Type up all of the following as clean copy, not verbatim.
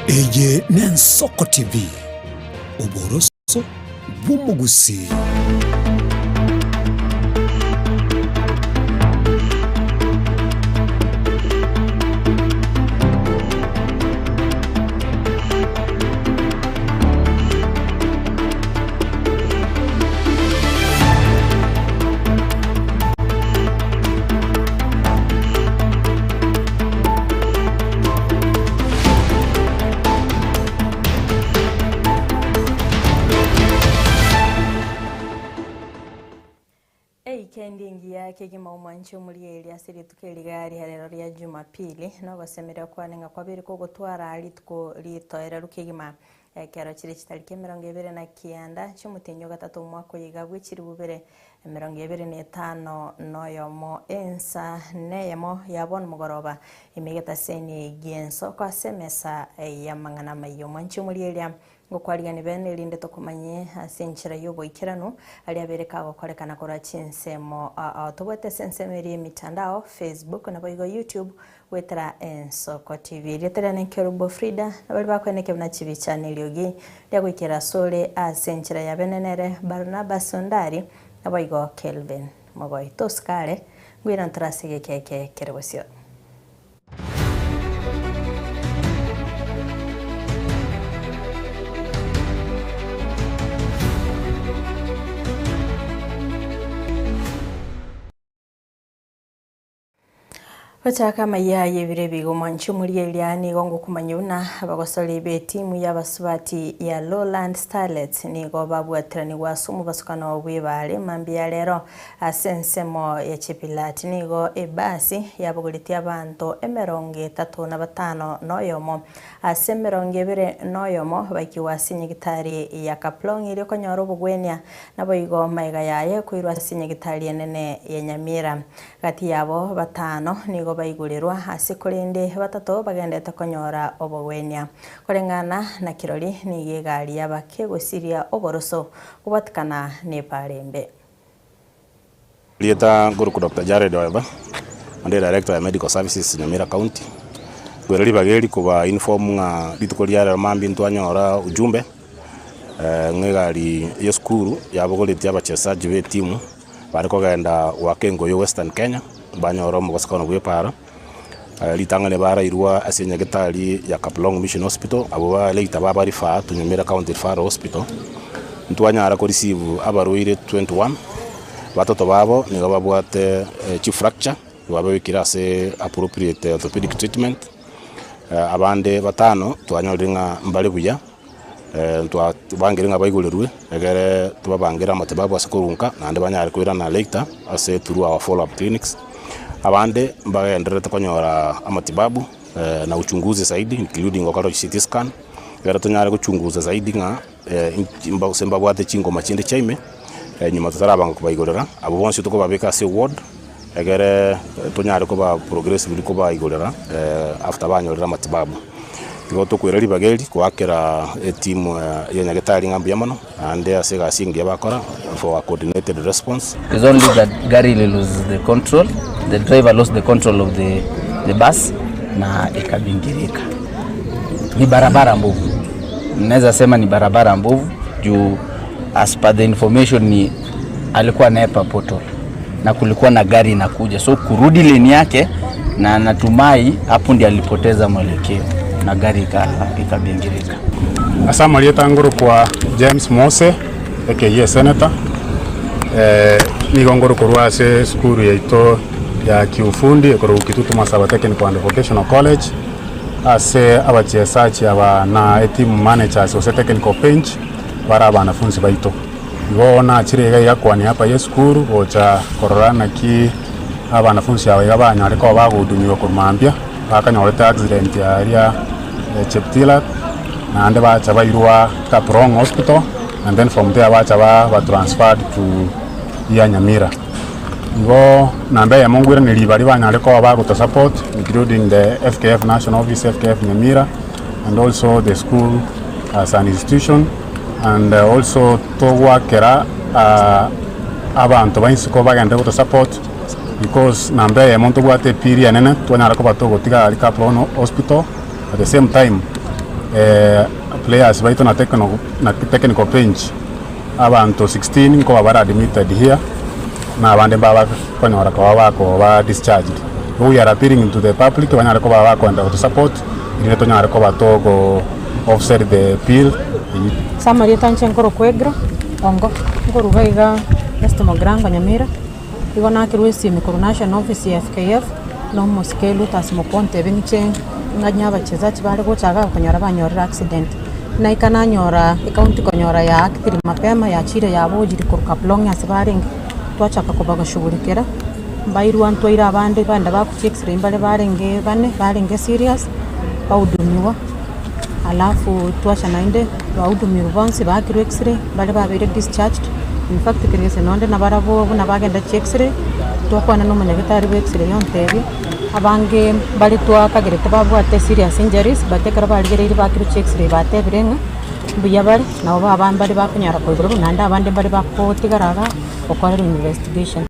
Eye n'Ensoko TV, oboroso bw'omogusii. Eikendi engiya kegima omwanche omorigereria ase rituko eri riria rero ria Jumapili, nogosemeria kwane ng'a kwabeire kogotwara rituko ritoereru kegima. Ekero chire chitariki emerongo ebere na kianda chi'omotienyi o gatato omwaka oyo iga bwe chilifu ibere emerongo ebere na etano na oyomo, ensa neyemo ya bono mogoroba, ime egetaseni gi'ensoko ase emesa y'amang'ana amaiyo. Mwanche omorieria ngokwarigani bene erinde tokomanye ase enchera y'oboikeranu aria abere kagokorekana korwa chinsemo ao. Tobwate ase ensemo eria y'emitandao, Facebook naboigo YouTube, Goetera Ensoko TV. Erieta riane Nkerubo Frida, na baria bakoeneke buna chibicha neriogi ria goikera asore ase enchera ya bene nere Barnabas Ondari, naboigo Kelvin Mogoi. Tosikare, ngwira ntore ase egeka eke kere bosio. Gochaka amayia y'ebiro ebigo omwanchi omoria eria nigo ngokomanya buna abagosori b'etimu y'abasubati ya Lowland Starlets nigo babwatiranigwe ase omobasukano bw'ebaare mambia ya rero ase ensemo ya Chepilat. Nigo ebasi yabogoretie abanto emerongo etato na batano na oyomo ase emerongo ebere na oyomo baikigwe ase nyagitari ya Kaplong erio konyora obogwenia naboigo magega yaye koirwa ase nyagitari enene ya Nyamira. Gati yabo batano nigo baigorerwa ase korende batato bagendete konyora obogwenia. Koreng'ana na kirori nigo egari yaba kegosiria oboroso kobatikana nepaara embe. Erieta nkorokwa Doctor Jared Oeba, onde Director ya Medical Services Nyamira County. Nkoira ribaga eri koba inform ng'a rituko ria rero mambia ntwanyora ujumbe ng'a egari ya esukuru yabogoretie abachesaji ba etimu. Bare kogenda goaka engoyo Western Kenya, banyora omogosekano bw'epaara, ritang'ani barairwa ase enyagetari ya Kaplong Mission Hospital, abwo ba later baba refer to Nyamira County Referral Hospital. Ntwanyara ko receive abarwaire 21, batato babo nigo babwate chifracture, bababekire ase appropriate orthopedic treatment, abande batano twanyorire ng'a mbare buya. Ntwabangire ng'a baigorerwe, egere tobabangere amatibabu ase korunka, naende banyare koirana later ase through our follow up clinics. Abande mbagendererete konyora amatibabu na uchunguzi zaidi including gokora CT scan, ekero tonyare gochunguza zaidi ng'a inki gose mbabwate chingoma chinde chia ime, nyuma totarabanga kobaigorera, abwo bonsi tokobabeka ase eward, egere tonyare koba progressively kobaigorera after banyorire amatibabu. Igo tokoira ribaga eri goakera etimu ya nyagetari ng'a mbuya mono, naende ase egasi engiya bakora for a coordinated response. It's only that gari ili lose the control, the driver lost the control of the, the bus na ikabingirika. Ni barabara mbovu, naweza sema ni barabara mbovu juu as per the information ni alikuwa anaepa pothole na kulikuwa na gari inakuja, so kurudi lane yake, na natumai hapo ndiye alipoteza mwelekeo na gari ikabingirika. Ase amarieta ngorokwa James Mose, aka Senator, nigo ngorokorwa ase esukuru yaito ya kiufundi ekorokwa Kitutu Masaba Technical and Vocational College, ase abachesachi aba na eteam managers gose technical bench bare abanafunsi baito. Igo nachire iga iga kwania apa y'esukuru gocha korora naki abanafunsi aba iga banyare koba bagohudumiwa korwa mambia, bakanyorete accident aria Cheptilat, naende bacha bairwa Kaplong hospital and then from there bacha ba transferred to iya Nyamira. Igo namba eyemo nkoiraneria baria banyare koba bagoto support including the FKF national office, FKF Nyamira and also the school as an institution. And also togoakera abanto ba isiko bagende goto support because namba eyemo ntobwate epiri enene twanyara koba togotiga aria Kaplong hospital at the same time. Players baito na technical bench abanto 16 nkoba bare admitted here na abande mbaba bakonyora koba bakoba discharged. Igo we are appealing to the public banyare koba bakoenda goto support erinde tonyare koba togo offset the bill eyio. Ase amarieta inche nkorokwa Egro Ongo, nkoruga iga West Mugirango Nyamira, igo nakerwa esimi korwa national office ya FKF, na omosike Lutus Mokua ontebia ng'iche ng'anye abachezaji bare gocha igaa okonyora banyorire accident. Naika nanyora ecounty konyora ya actire mapema yachire yabochire korwa Kaplong ase barenge, twachaka kobashughulikera, mbairwa ntwaire abande bande bagochia x-ray mbare barenge bane barenge serious, bahudumiwa alafu twacha naende bahudumiwa bonsi baakirwe x-ray, mbare babeire discharged, in fact kera gese nonde nabarabwo buna bagenda chi x-ray, twakwana na omonyagetari bwa x-ray ontebia, abange mbare twakagerete babwate serious injuries but ekero barigereiri bakirwe chi x-ray batebire ng'a mbuya bare, nabo baba mbare bakonyara koigorwa naende abande mbare bakotigara igaa gokorerwa investigation.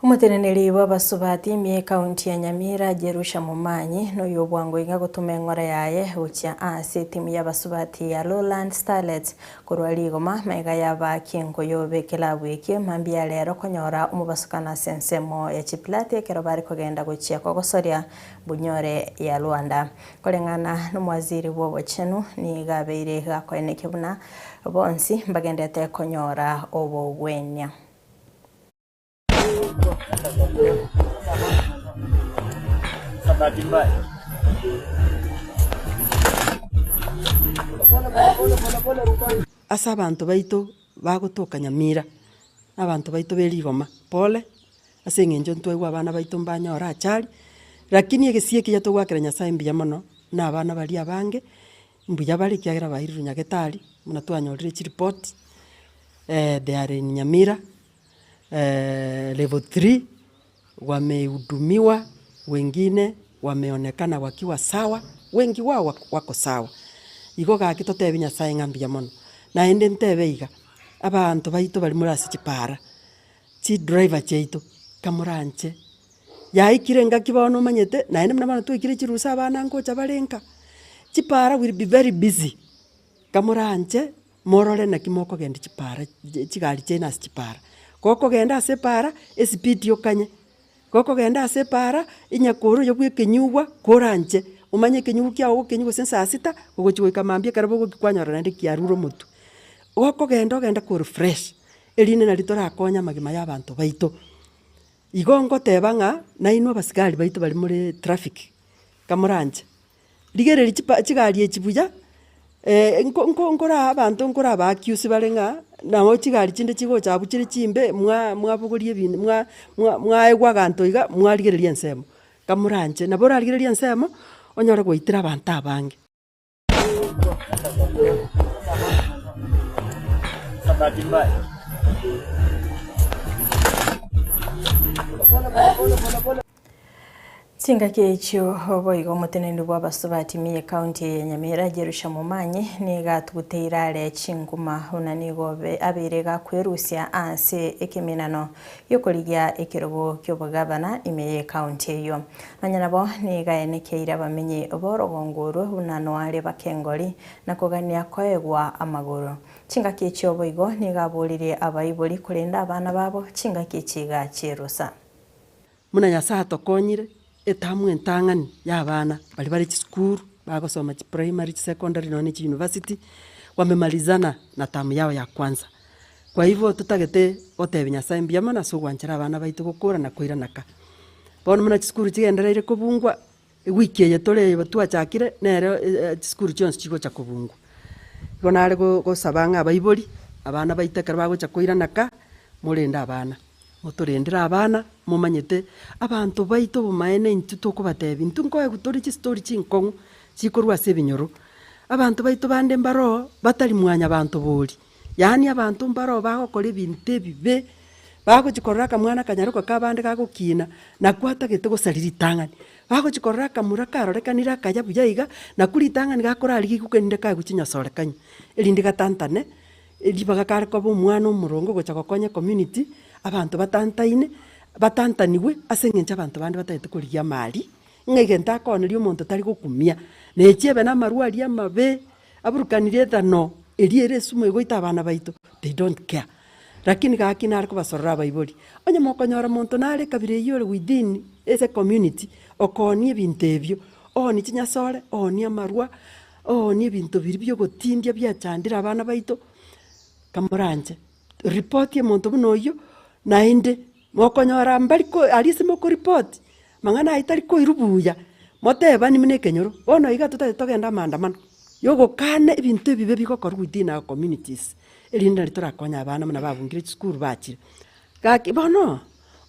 Omoteneneri bw'abasubati ime y'ekaunti ya Nyamira Jerusha Momanyi noyo obwango iga gotoma eng'ora yaye gochia ase etimu y'abasubati ya Lowland Starlets korwa rigoma magega y'abaaki enkoyo b'ekelabu ekio mambia ya rero konyora omobasokano ase ensemo ya Chiplati ekero bare kogenda gochia kogosoria Bunyore ya Luanda. Koreng'ana nomowaziri bw'obochenu nigo abeire gakoenekia buna bonsi mbagendete konyora obogwenia. Ase abanto baito bagotoka Nyamira, na abanto baito be rigoma, pole, ase eng'encho ntwaigwa abana baito mbanyore achari, lakini egesie ekiya togoakera Nyasaye mbuya mono, na abana baria abange, mbuya bare ekiagera bairirwe nyagetari, buna twanyorire chiripoti, they are in Nyamira, level 3, wamehudumiwa, wengine wameonekana wakiwa sawa, wengi wao wako sawa. Igo gaki totebie Nyasaye ng'a mbuya mono. Naende ntebe iga, abanto baito baria more ase chipara, chidriver chiaito, kamoranche, yaikire engaki bono omanyete, naende buna bono twaikire chirusa abana ngocha bare nka, chipara will be very busy, kamoranche. Morore naki mokogendia chipaara chigari chiaino ase chipaara. Gokogenda ase epaara, esipidi okanye, gokogenda ase epaara, onye kore oyo bwa ekenyugwa, koranche, omanye ekenyugwa kiago ogokenywa gose saa sita, ogochia goika mambia ekero bogokia kwanyora naende kiarure omotwe. Gokogenda ogende kore fresh, erinde nari torakonye amagima ya abanto baito. Igo ngoteba ng'a, nainwe abasigari baito baria more traffic, kamoranche. Rigereria chipa chigari echi buya, nko nko nkora abanto nkora aba accuse bare ng'a nabo chigari chinde chigocha abwo chire chimbe mwa mwabogoria ebin mwa mwa mwaegwa aganto iga mwarigereria ensemo. Kamoranche, nabo orarigererie ensemo, onyore goitera abanto abange. Chingaki echio boigo omoteneneri bw'abasubati ime y'ecounty eye ya Nyamira Jerusha Momanyi nigo atuguteire are chinguma buna nigo abeire gakwerusia ase ekeminano giokorigia ekerogo ki'obogabana ime y'ecounty eyio. Nonya nabo nigo aenekeire abamenyi b'orogongo orwo buna noare bakengori na kogania koegwa amagoro. Chingaki echio boigo nigo aboririe abaibori korenda abana babo chingaki echi iga chierusa. Buna Nyasae atokonyire, etamu entang'ani y'abana baria bare chisukuru, bagosoma chiprimary, chisecondary nonya ne chiuniversity, wamemalizana na term yao ya kwanza. Kwa hivyo totagete gotebia Nyasae mbuya mono ase ogwanchera abana baito gokora na koirana ka. Bono buna chisukuru chigendereire kobungwa, ewiki eye tore eye twachakire, nere chisukuru chionsi chigocha kobungwa. Igo nare gosaba ng'a abaibori, abana baito ekero bagocha koirana ka, morende abana. Motorendere abana, momanyete abanto baito obomaene intwe tokobatebia, intwe nkoegwa tore chistori chinkong'u chikorwa ase ebinyoro. Abanto baito bande mbaroo batari mwanyabanto bori, yaani abanto mbaroo bagokora ebinto ebibe, bagochia korora akamwana akanyaroka kabande gagokina, nakwo atagete gosaria ritang'ani. Bagochia korora akamura karorekanire akaya buya iga, nakwo ritang'ani gakorarigia erinde kaegwe chinyosorekanywa, erinde gatantane. Ribaga kare koba omwana omoronge ogocha gokonya ecommunity, abanto batantaine, Batantanigwe ase eng'encho abanto bande batagete korigia amari, ng'a egento akooneria omonto tari gokumia, na echiebe na amarwa aria amabe, aburukanirie ethano, eria ere esumu egoita abana baito, they don't care. Lakini gaki nare kobasorora abaibori, onye mokonyora monto nare ekabira eyio ore within ase ecommunity, okoonia ebinto ebio, oonie chinyasore, oonie amarwa, oonie ebinto biria bia ogotindia biachandire abana baito, kamoranche. Ripoti omonto buna oyio, naende mokonyora mbari ko aria ase mokoripoti, mang'ana ayio tari koirwa buya, motebani buna ekenyoro, bono iga totagete togende amaandamano, ya ogokana ebinto ebibe bigokorwa within our communities, erinde nari torakonye abana buna babungire chisukuru bachire. Gaki bono,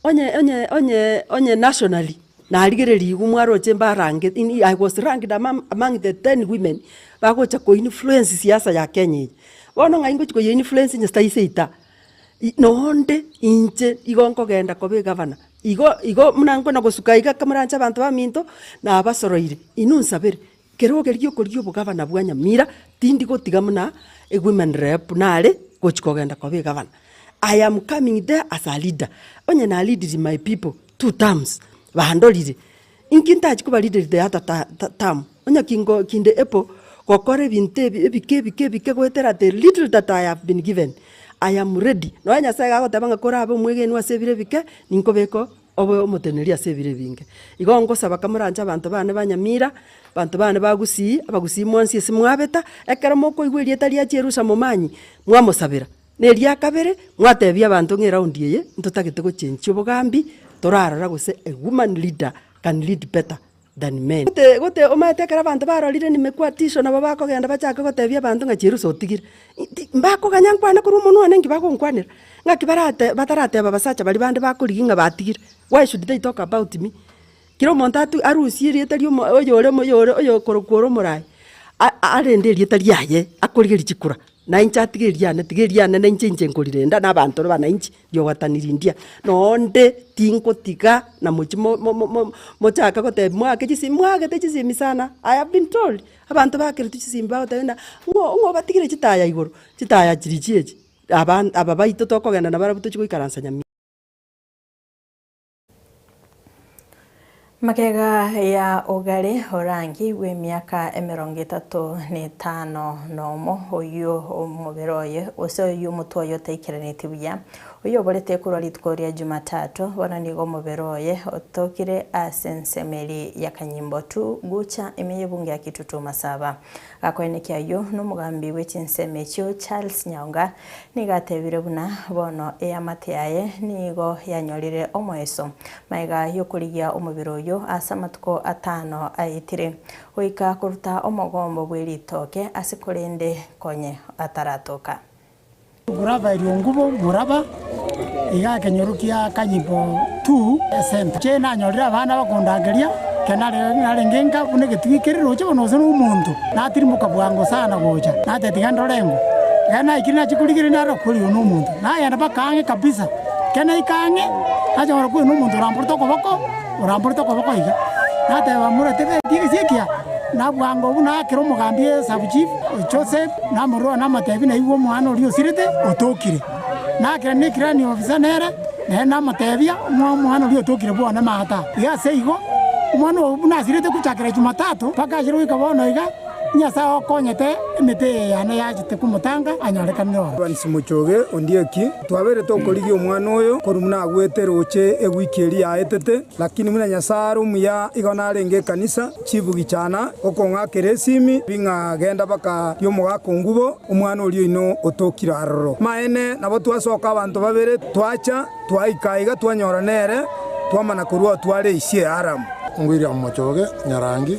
onye onye onye onye nationally, narigereria mwaroche mbarange in I was ranked among among the ten women, bagocha ko influence siasa ya Kenya eye. Bono ng'ai ngochi koye influence onye taiseita, nonde inche igo nkogenda koba egavana, igo igo buna nkona gosuka iga kamoranche abanto baminto, nabasoroire, inwe nsabere, kero keria giokorigia obogavana bwa Nyamira, tindi gotiga buna ewomen rep nare gochi kogenda koba egavana. I am coming there as a leader, onye na leadiri my people two terms, bandorire, inki ntachi koba leaderi the other term, onye kingo kinde able gokora ebinto ebi ebike ebike ebike goetera the little that I have been given, I am ready. Nonya Nyasaye gagoteba ng'a korabe omwegenwa ase ebire ebike, ninkobeke obe omoteneneri ase ebire ebinge. Igo ngosaba kamoranche abanto bane ba Nyamira, abanto bane ba Gusii, abagusii mwansi ase mwabeta, ekero mokoigwa erieta ria Cherusa Momanyi, mwamosabera. Na eria kabere, mwatebia abanto ng'a eraundi eye ntotagete gochenchia obogambi, torarora gose a woman leader can lead better than men. Gote gote omanyete ekero abanto barorire nimekwa tisho nabo bakogenda bachake gotebia abanto ng'a Cherusa otigire. Ti mbakoganya nkwane korwa omonwa one nki bagonkwanera? Ng'aki barate batarateba abasacha baria bande bakorigia ng'a batigire, why should they talk about me? Kera omonto atu arusie erieta ria omo oyore oyore oyokorokwa ore omoraai, a- arende erieta riaye, akorigerie chikura, na inche atige eriane, tiga eriane na inche inche nkorirenda na abanto ore bananchi, riogotaniri ndia. Nonde tingotiga na mochie mo- mo- mo- mochake gotebia moake chisimi moagete chisimi sana, I have been told, abanto bakeretwe chisimi bagoteba ng'a ng'o ng'o obatigire chitaya igoro, chitaya chirichia echi, aba aba baito tokogenda nabarabwo tochia goikaransa nyamira. Magega ya Ogare Orangi bw'emiaka emerongo etato na etano nomo, oyio omobere oye gose oyio omotwe oye otaikeranetie buya, oyio oborete korwa rituko ria Jumatatu, bono nigo omobere oye otokire ase ensemo eria ya Kanyimbotu gocha ime y'ebunge ya Kitutu Masaba. Gakoenekia ayio nomogambi bwe chinsemo echio Charles Nyaonga nigo atebire buna bono eamate yaye nigo yanyorire omoeso magega yokorigia omobere oyio ase amatuko atano aetire goika koruta omogombo bwe ritoke ase korende konye ataratoka. Rafael Ongubo Muraba, iga ekenyoro kia Kanyibo 2 Center. Inche nanyorire abana bakondangeria, ekero nare narenge nka buna egetugi kere roche bono gose na omonto, natirimboka bwango sana gocha, nateba tiga ndore ng'o. Ekero naikire nachia korigereria narora kweri oyo na omonto, nagenda mpaka ang'e kabisa, ekero naika ang'e, nacha korora kweri na omonto oramborete okoboko, oramborete okoboko iga, nateba morete beti egesi ekiya. Na bwango obwo naakera omogambi Sub Chief Joseph, namorora namotebia naigwe omwana oria osirete otokire. Naakera nekirani ofisa nere, nere namotebia omwana oria otokire bwone maata. Iga ase igo, omwana oyo buna asirete gochakera Jumatatu mpaka achire goika bono iga, Nyasae okonyete emete eye yane yachete komotanga anyorekanire oro. Evans Mochoge Ondieki, Twabeire tokorigia omwana oyo korwa buna agwete roche ewiki eria yaetete, lakini buna Nyasae are omuya igo narenge ekanisa, Chibugi chana okong'akera esimi, bing'a genda baka ri'omogaka ongubo, omwana oria oino otokire aroro. Maene nabo twasoka abanto babere, twacha, twaika aiga, twanyora nere, twamana korwao tware Isia Aramu. William Mochoge Nyarangi,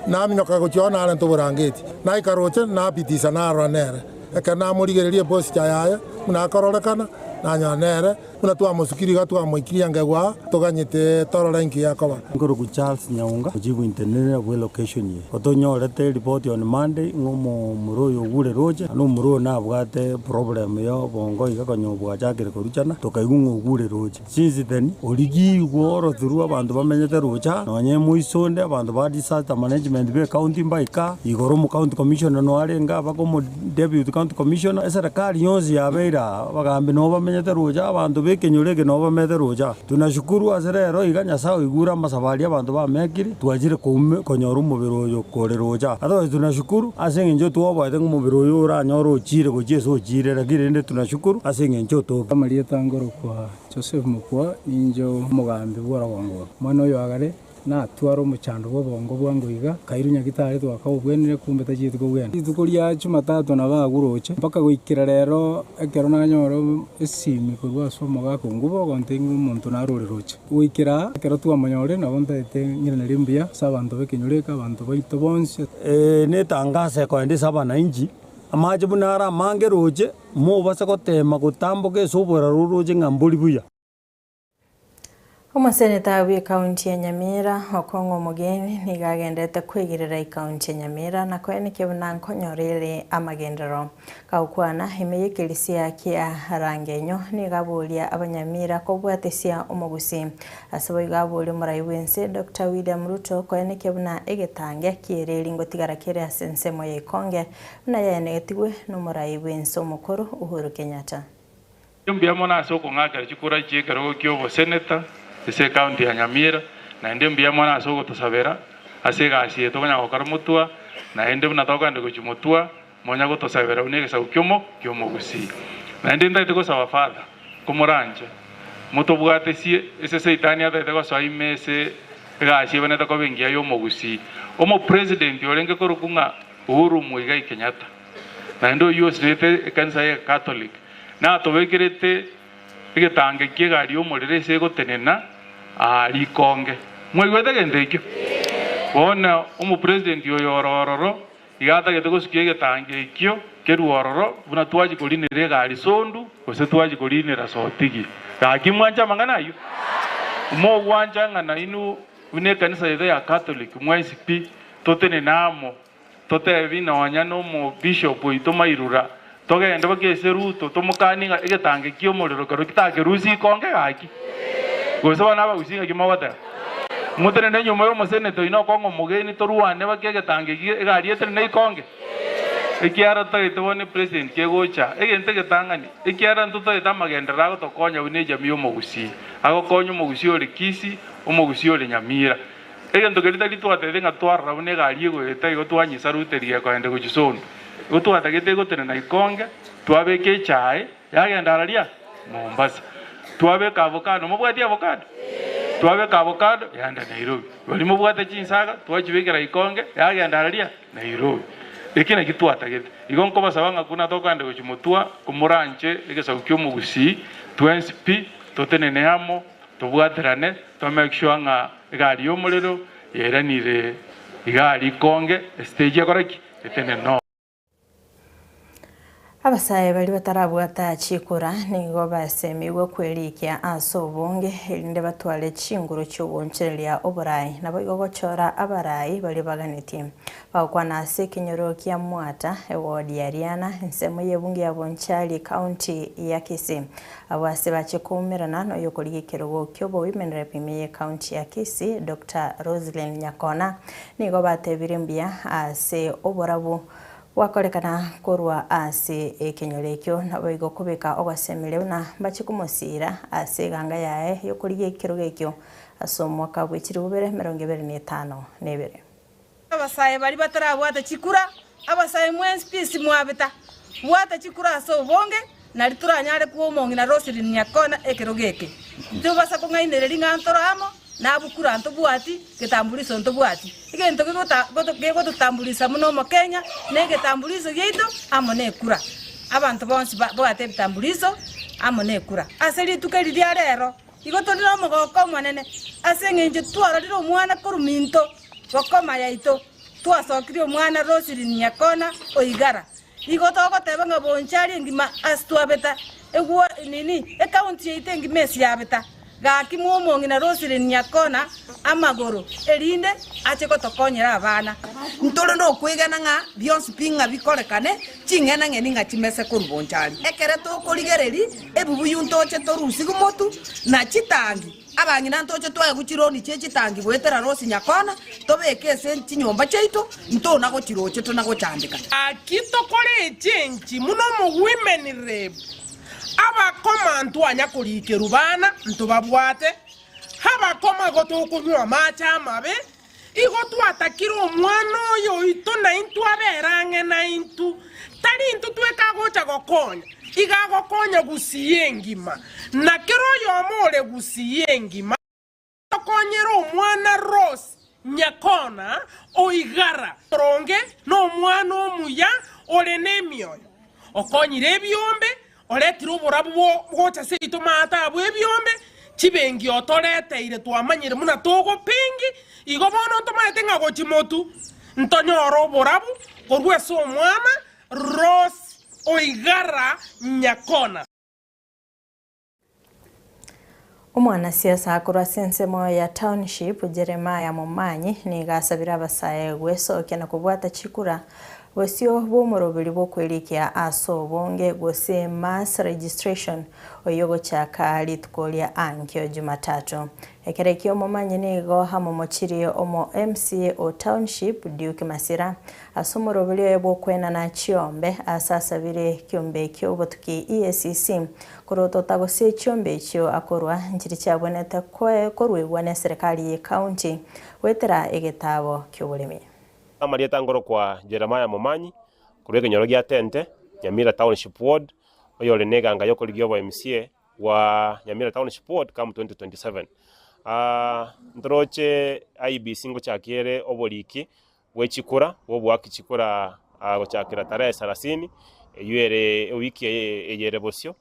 Naminyoka gochia oo narente oborangeti, naika roche, nabitisa narora nere. Ekero namorigereria eposture yaye, buna akororekana, nanyora nere. Buna twamosukirie iga twamoikirie engegu aa, toganyete torore inki gekoba. Nkorokwa Charles Nyaunga, ochief engineer bwe location eye. Gotonyorete report on Monday ng'a omomura oyo ogure roche, naende omomura oyo nabwate problem ya obongo iga konya bwachakire koruchana, tokaigwa ng'a ogure roche. Since then, origigwe orothuru abanto bamenyete roche aa, nonye moiso onde abanto ba disaster management be county mbaika, igoro omo county commissioner noyo arenge aa mpaka omo deputy county commissioner, eserekari yonsi yabeire aa. Abagambi nabo bamenyete roche, abanto. b'ekenyoro eke nabo bamete roche aa. Tunashukuru ase rero iga Nyasae oigure amasabo aria abanto bamekire, twachire koume konyora omobere oyo kore roche aa. Otherwise tunashukuru ase eng'encho twoboete ng'a omobere oyo oranyore ochire gochia ase ochire, lakini rende tunashukuru ase eng'encho otoka. Amarieta ngorokwa Joseph Mokua, ninche omogambi bw'orogongo oro. Omwana oyo agare natware omochando bw'obongo bwango iga, kairwe nyagitari twakabobwenire kumbe tachieti kobwena. Rituko ria Jumatatu nabo aguroche mpaka goikera rero ekero nanyora esimi korwa ase omogaka o nguba ogontebia ng'a omonto narore roche. Goikera aa ekero twamonyorire nabo ntaete ng'iranerie mbuya ase abanto b'ekenyoro eke, abanto baito bonsi. Eye netangaso ekoenda ase abananchi, amache buna are amange roche, mobase goteema gotamboka ase oboraro oroche ng'a mbori buya. Omoseneta bw'ekaunti ya Nyamira, Okong'o Omogeni, nigo agenderete kwegerera ekaunti ya Nyamira na koenekia buna nkonyora ere amagenderero. Gagokwana ime y'ekerisia kia Rangenyo, nigo aboria abanyamira kobwatesia omogusii. Ase boigo aboria omorai bw'ense Doctor William Ruto koenekia buna egetange ki'ereri ngotigara kere ase ensemo ya Ikonge buna yaenegetigwe nomorai bw'ense omokoro Uhuru Kenyatta. Mbuya mono ase okong'akera chikura chi'ekerogo ki'oboseneta ase ecounty ya Nyamira, naende mbuya mono ase ogotosabera ase egasi eye tokonyara gokora motwa, naende buna tokogenda gochia motwa, monya gotosabera buna egesaku kiomo ki'omogusii. Naende ntagete gosaba Father, komoranche, motobwatesie ase Saitani atagete gosoa ime ase egasi ebenete koba engiya y'omogusii. Omopresident orenge korokwa ng'a Uhuru Muigai Kenyatta, naende oyio osinete ekanisa ye Catholic, Natobekerete egetange ki'egari y'omorero ase egotenena aa rikonge. Mwaigwete egento ekio? Bono omopresident oyo ore ororo iga atagete gosukia egetange ekio kerue ororo buna twachia korinera egari Sondu gose twachia korinera Sotigi. Gaki mwanche amang'ana ayio? Mogwancha ng'a nainwe buna ekanisa yaito ya Catholic mwensi pi totenene amo Totebi nonya nomobishop oito Mairura, togende baka ase Ruto tomokanie ng'a egetange ki'omorero kero kitakerusie ikonge gaki. Gose bono abagusii ng'aki mogoteba? Motenene nyuma y'omoseneta oino okong'a omogeni torwane baka egetange eki egari etenene ikonge? Ekiagera totagete bono epresident kegocha, egento egetang'ani, ekiagera ntotagete amagenderero agotokonya buna ejamii y'omogusii, agokonya omogusii ore Kisii, omogusii ore Nyamira. Egento keria tari twatebete ng'a twarora buna egari egoeta igo twanyesaruteria ekoenda gochia Sondu. Igo twatagete egotenena Ikonge, twabeka echae, yagenda araria Mombasa. Twabeka avocado, mobwati avocado? Twabeka avocado, yaenda Nairobi. Baria mobwate chinsaga, twachibekera Ikonge, yagenda araria Nairobi. Eki naki twatagete. Igo nkobasaba ng'a buna tokogenda gochia motwa, komoranche egesaku ki'omogusii, twensi pi, totenene amo, Tobwaterane to make sure ng'a egari y'omorero yairanire igaa rikonge estage ekore ki? Etenene. Abasae baria batarabwata chikura nigo basemigwe kwerikia ase obonge erinde batware chinguru chi'ogoonchoreria oborai naboigo gochora abarai baria baganetie. Bagokwana ase ekenyoro kia Mwata, eward ya Riana, ensemo y'ebunge ya Bonchari, county ya Kisii. Abwo ase bache koumerana noyokorigia ekerogo ki'obowomen rep ime y'ecounty ya Kisii, Doctor Roselyn Nyakona, nigo batebire mbuya ase oborabu bwakorekana korwa ase ekenyoro ekio naboigo kobeka ogosemeria buna mbache komosiira ase eganga yaye yokorigia ekerogo ekio ase omwaka bwe chilifu bibere emerongo ebere na etano na ebere. Abasae baria batarabwata chikura, abasae mwensi pi simwabeta, bwata chikura ase obonge, nari toranyare koa omong'ina Roselyn Nyakona ekerogo eke. Titobasa kong'ainereria ng'a ntoro amo, nabukura ntobwati, getambuliso ntobwati. Egento gegota gegototamburisa buna Omokenya, negetambuliso giaito amo nekura. Abanto bonsi babwate ebitambuliso amo nekura. Ase rituko eri ria rero, Igo tore nomogooko omonene ase engencho twarorire omwana korwa minto bokoma yaito, twasokirie omwana Roselyn Nyakona o Igara. Igo togoteba ng'a Bonchari engima ase twabeta egwo nini ekaunti yaito engima ase yabeta. Gaki mwa omong'ina Roselyn Nyakona amagoro erinde ache gotokonyera abana. Ntore nokwegena ng'a bionsi pi ng'a bikorekane, ching'enang'eni ng'a chimese korwa Bonchari. Ekere tokorigereria Ebibuyu ntoche torusigwe motu, na chitangi, abang'ina ntoche twaegwe chironi chie chitangi goetera Rosi Nyakona, tobeke ase chinyomba chiaito, ntona gochiroche tona gochandeka. Gaki tokore echenchi buna omowomen rep. Abakoma ntwanya korikerwa bana ntobabwate, abakoma igo tokonywa amache amabe, igo twatakire omwana oyo oito naintwe abere ang'e naintwe. Tari intwe tweka agocha gokonya, igo agokonya gusii engima, na kera oyomo ore gusii engima. Tokonyere omwana Rose Nyakona oigara oronge nomwana omuya ore nemioyo, okonyire ebiombe, oretire oborabu gocha seito maate abwo ebiombe, chibengi otoreteire twamanyire buna togopengi, igo bono ntomaete ng'a gochi motu ntonyore oborabu korwa ase omwana Rose oigara Nyakona. Omwanasiasa korwa ase ensemo ya Township, Jeremiah Momanyi, nigo asabire abasae gwesokia na kobwata chikura bosio bw'omoroberi bw'okwerikia ase obonge gose mass registration oyio ogochaka rituko ria ankio Jumatatu. Ekero ekio Momanyi nigo amomochirie omo MCA o Township Duke Masira Ase omoroberi oye bw'okwenana chiombe aase asabire ekiombe ki'obotuki EACC, korotota gose chiombe echio akorwa nchiri chiabwenerete koruegwa neserekari y'ecounty goetera egetaabo ki'oboremi. Amarieta nkorokwa Jeremiah Momanyi, korwa ekenyoro gia Tente, Nyamira Township Ward, oyore neganga y'okorigia obo MCA bwa Nyamira Township Ward come 2027. Ntoroche IEBC ngochakia ere oboriki bwe chikura, bw'oboaki chikura gochakera tarehe sarasini, eyio ere ewiki eye ere bosio.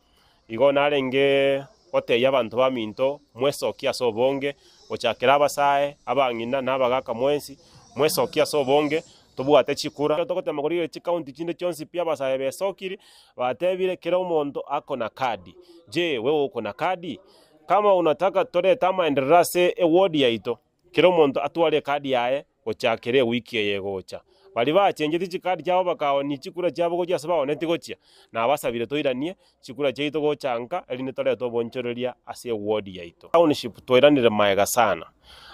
Igo narenge gotebia abanto baminto, mwesokie ase obonge, gochakera abasae, abang'ina, na abagaka mwensi, mwesokie ase obonge, tobwate chikura. Ekero togotema korigereria chikaunti chinde chionsi pi abasae besokire, batebire kera omonto ako na kadi. Je, wewe uko na kadi? Kama unataka torete amaenderero ase eward yaito, Kera omonto atware ekadi yaye gochakera ewiki eye egocha. Baria bachengetie chikadi chiabo bakaoonia chikura chiabo gochia ase baonetie gochia, nabasabire toiranie chikura chiaito gocha nka, erinde torete obonchoreria ase eward yaito. Township twairanire maega sana.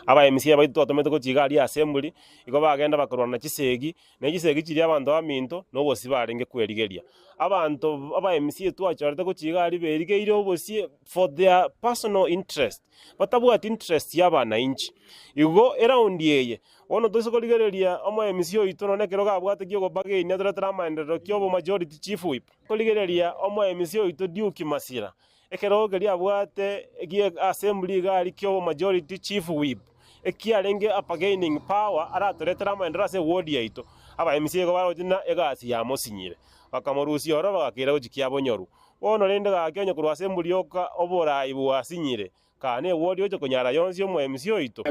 Aba MCA baito twatomete gochia iga aria assembly, igo bagenda bakarwana chisegi, Ne chisegi chiria abanto baminto nobosie barenge kwerigeria. Abanto aba MCA twachorete gochia iga aria berigeire obosie for their personal interest, batabwati interest ya abanainchi. Igo eraundi eye, bono toise korigereria omo MCA oito nonye ekero gabwate kia ogobargain atoretere amaenderero kia obo majority chief whip. Korigereria omo MCA oito Duke Masira, ekero keria abwate gie assembly iga aria kia obo majority chief whip, ekiarenge a bargaining power aratoretere amaenderero ase eward yaito, aba MCA igo baroche ng'a egasi yamosinyire, bakamorusia ororo bagakeira gochia kiabonyoru. Bono rende gaki onye korwa ase embori yoka oborai bwasinyire, kaa ne eward oche konyara yonsi omo MCA oito.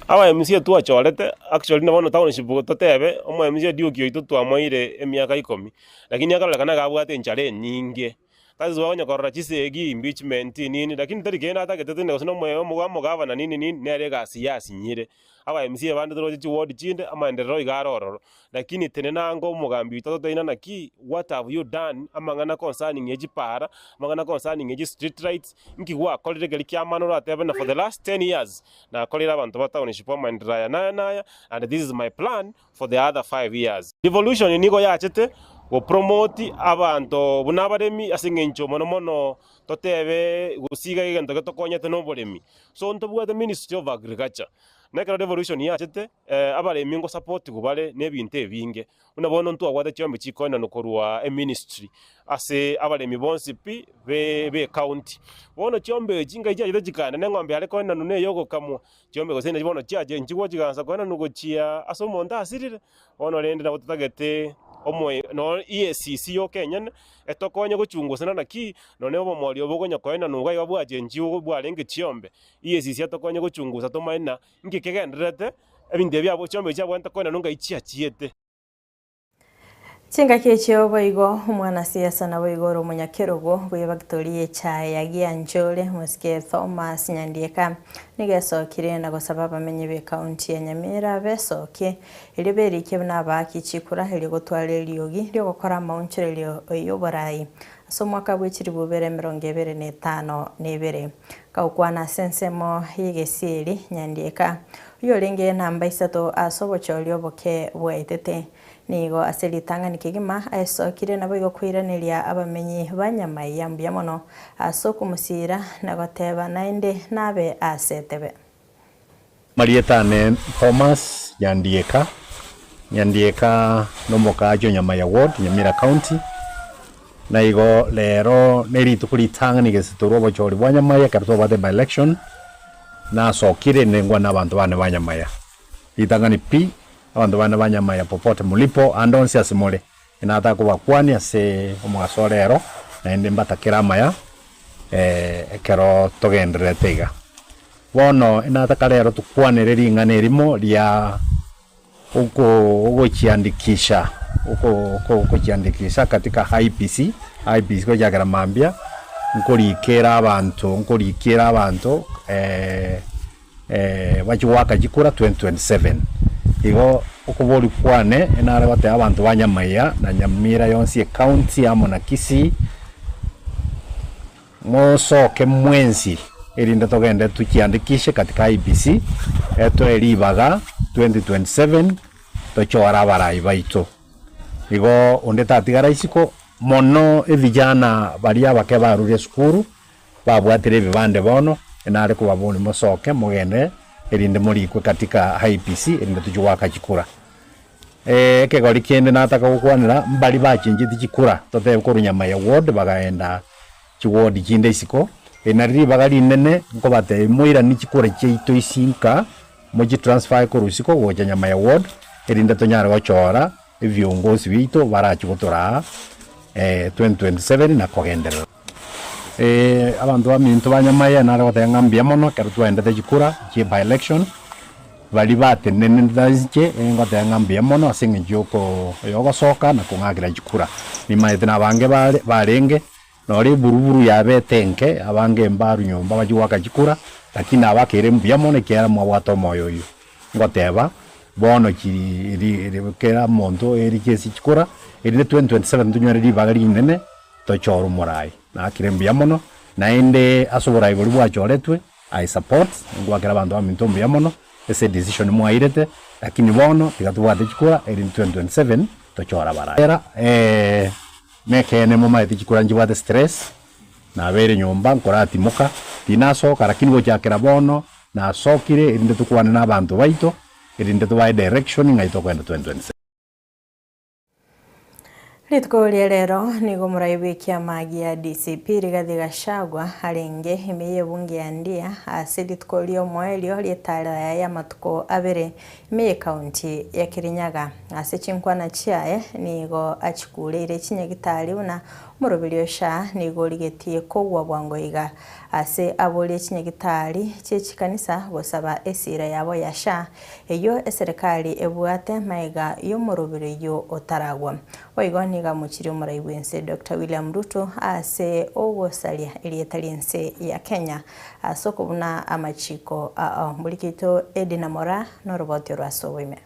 Aba MCA twachorete, actually na bono township totebe, omo MCA Duke oito twamoeire emiaka ikomi, lakini akarorekana iga abwate enchara enyinge. That is why onye korora chisegi, impeachment nini, lakini tari kende atagete tende gose nomoyo omogavana nini nini, nere egasi yasinyire. Aba MCA bande toroche chiward chinde, amaenderero iga are ororo. Lakini tenena ango omogambi oito atotebi naki, what have you done, amang'ana concerning ye chipara, amang'ana concerning ye chistreet lights, nki gwakorire keria kiamana oratebe na for the last ten years, nakoreire abanto ba township amaenderero aya naya naya, and this is my plan for the other 5 years. Devolution nigo yachete go promote abanto buna abaremi ase eng'encho mono mono totebe gose iga egento getokonyete na oboremi. So ntobwate ministry of agriculture, na ekero devolution yachete abaremi ngo supportigwa bare na ebinto ebinge. Buna bono ntwabwate chiombe chikoenanwa korwa eministry ase abaremi bonsi pi be ecounty. Bono chiombe echi ngai chiachete chikaenda na eng'ombe yare koenanwa na eyogokamwa. Chiombe gose inachio bono chiachenchigwa chigaansa koenanwa gochia ase omonto asirire, bono rende nabo totagete omoe no EACC yoka enyene, etokonye gochungusana naki, nonye obomori obo okonya koenanwa iga iga bwachenchigwe bwarenge chiombe, EACC etokonye gochungusa tomanye na inki kegendererete, ebinto ebi biabo chiombe echi chiabwenerete koenanwa ngai chiachiete. Chingaki echio boigo omwanasiasa naboigo ore omonyakerogo bw'ebagitori y'echae ya Gianjore omosike Thomas Nyandieka nigo esokire na gosaba abamenyi b'ecounty ya Nyamira besokie erio berikie buna abaaki chikura erio gotwara eriogi riogokora amaonchorerio y'oborai ase omwaka bwe chilifu ibere emerongo ebere na etano na ebere. Gagokwana ase ensemo y'egesieri Nyandieka oyorenge namba isato ase obochori oboke bwaetete. Nigo ase ritang'ani kegima aesokire naboigo koiraneria abamenyi ba Nyamaiya mbuya mono ase okomosiira na goteba naende nabe ase etebe. Marieta ane Thomas Nyandieka, Nyandieka nomokaachi o Nyamaiya Ward, Nyamira County. Na igo rero nerituko ritang'ani gese torwe obochori bwa Nyamaiya ekero twabwate by election, nasokire nengwa na abanto bane ba Nyamaiya. Ritang'ani pi, abanto bane ba Nyamaiya popote mlipo, ande onsi ase more, nataka kobakwania ase omogaso o rero, naende mbatakere amaya ekero togendererete iga. Bono nataka rero tokwanere ring'ana erimo ria oko ogochiandikisha oko oko ogochiandikisha katika IEBC, IEBC gochakera mambia, nkorikera abanto nkorikera abanto bachie goaka chikura 2027. Igo okoboria kwane nare goteba abanto ba Nyamaiya na Nyamira yonsi ecounty amo na Kisii, Mosoke mwensi, erinde togende tochiandikishe katika IEBC, etoe ribaga 2027 tochore abarai baito. Igo onde tatigara isiko, mono evijana baria abake barure esukuru, babwatire ebibande bono, nare kobaboria mosoke mogende erinde morikwe katika IEBC erinde tochie goaka chikura. Ekegori kende nataka gokwanera, mbaria bachenchetie chikura, totebe korwa Nyamaya ward bagaenda chiward chinde isiko, eri nario ribaga rinene nkobatebia moiranie chikura chiaito isi nka, mochitransfer korwa isiko gocha Nyamaya ward, erinde tonyare gochora ebiongozi biaito barachie gotoraa 2027 na kogenderera. Abanto baminto ba Nyamaya nare goteba ng'a mbuya mono ekero twaendete chikura chie by election, baria batenenete inche ngoteba ng'a mbuya mono ase eng'encho yoko yogosoka na kong'akera chikura. Nimaete na abange bare barenge, nore eburuburu yabete enke, abange mbarwa nyomba bachia goaka chikura, lakini nabakeire mbuya mono ekiagera mwabwate omoyo oyio. Ngoteba, bono chi ri ri kera omonto erikie ase chikura, erinde 2027 tonyore ribaga rinene Tochore omorai. Nakire mbuya mono, naende ase oborai boria bwachoretwe, I support, ngwakera abanto baminto mbuya mono ase edecision mwairete, lakini bono tiga tobwate chikura erinde 2027 tochore abarai. Era nekeene momaete chikura nchibwate stress, nabeire nyomba nkoratimoka, tinasoka lakini gochakera bono nasokire erinde tokwane na abanto baito, erinde tobae direction ng'ai tokoenda 2027. Rituko ria rero nigo omorai bw'ekiama gia DCP Rigathi Gachagua arenge ime y'ebunge ya Ndia ase rituko ri'omoerio ri'etara yaye y'amatuko abere ime y'ekaunti ya Kirinyaga. Ase chinkwana chiaye nigo achikureire chinyagitari buna omoroberi o SHA nigo origetie kogwa bwango iga ase aborie chinyagitari chi'echikanisa gosaba esira yabo ya SHA Eyio eserekari ebwate magega y'omoroberi oyio otaragwa. Boigo nigo amochirie omorai bw'ense Doctor William Ruto ase ogosaria erieta ri'ense ya Kenya ase okobuna amachiko ao. Mborikeito Edina Moraa noroboti orwa ase oboime.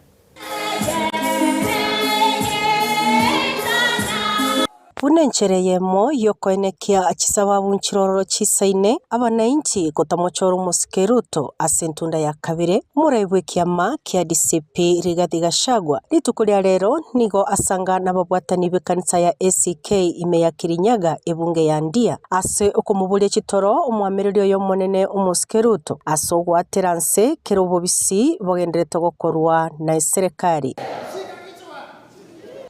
Buna enchera eyemo y'okoenekia chisababu nchirororo chisaine, abanainchi gotamochora omosike Ruto ase entunda ya kabere, omorai bw'ekiama kia DCP Rigathi Gachagua rituko ria rero nigo asanga nababwatani b'ekanisa ya ACK ime ya Kirinyaga ebunge ya Ndia ase okomoboria chitoro omwamereri oye omonene omosike Ruto ase ogoatera nse kera obobisi bogenderete gokorwa na eserekari.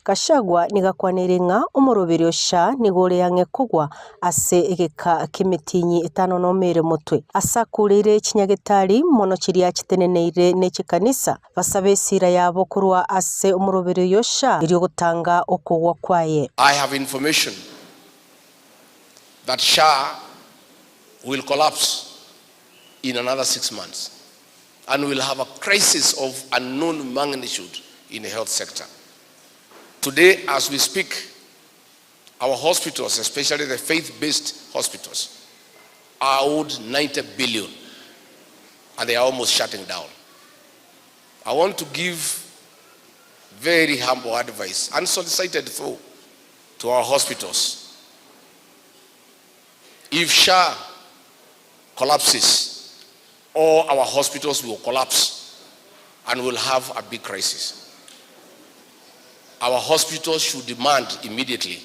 Gachagua nigo akwaneire ng'a omoroberi o SHA nigo ore ang'e kogwa ase egeka ki'emetienyi etano nomo ere motwe. Ase akureire chinyagetari mono chiria chiteneneire ne chikanisa, basabe esira yabo korwa ase omoroberi oyo SHA erio gotanga okogwa kwaye. I have information that SHA will collapse in another 6 months and we'll have a crisis of unknown magnitude in the health sector. Today, as we speak, our hospitals, especially the faith-based hospitals, are owed 90 billion and they are almost shutting down. I want to give very humble advice, unsolicited though, to our hospitals. If SHA collapses, all our hospitals will collapse and we'll have a big crisis. Our hospitals should demand immediately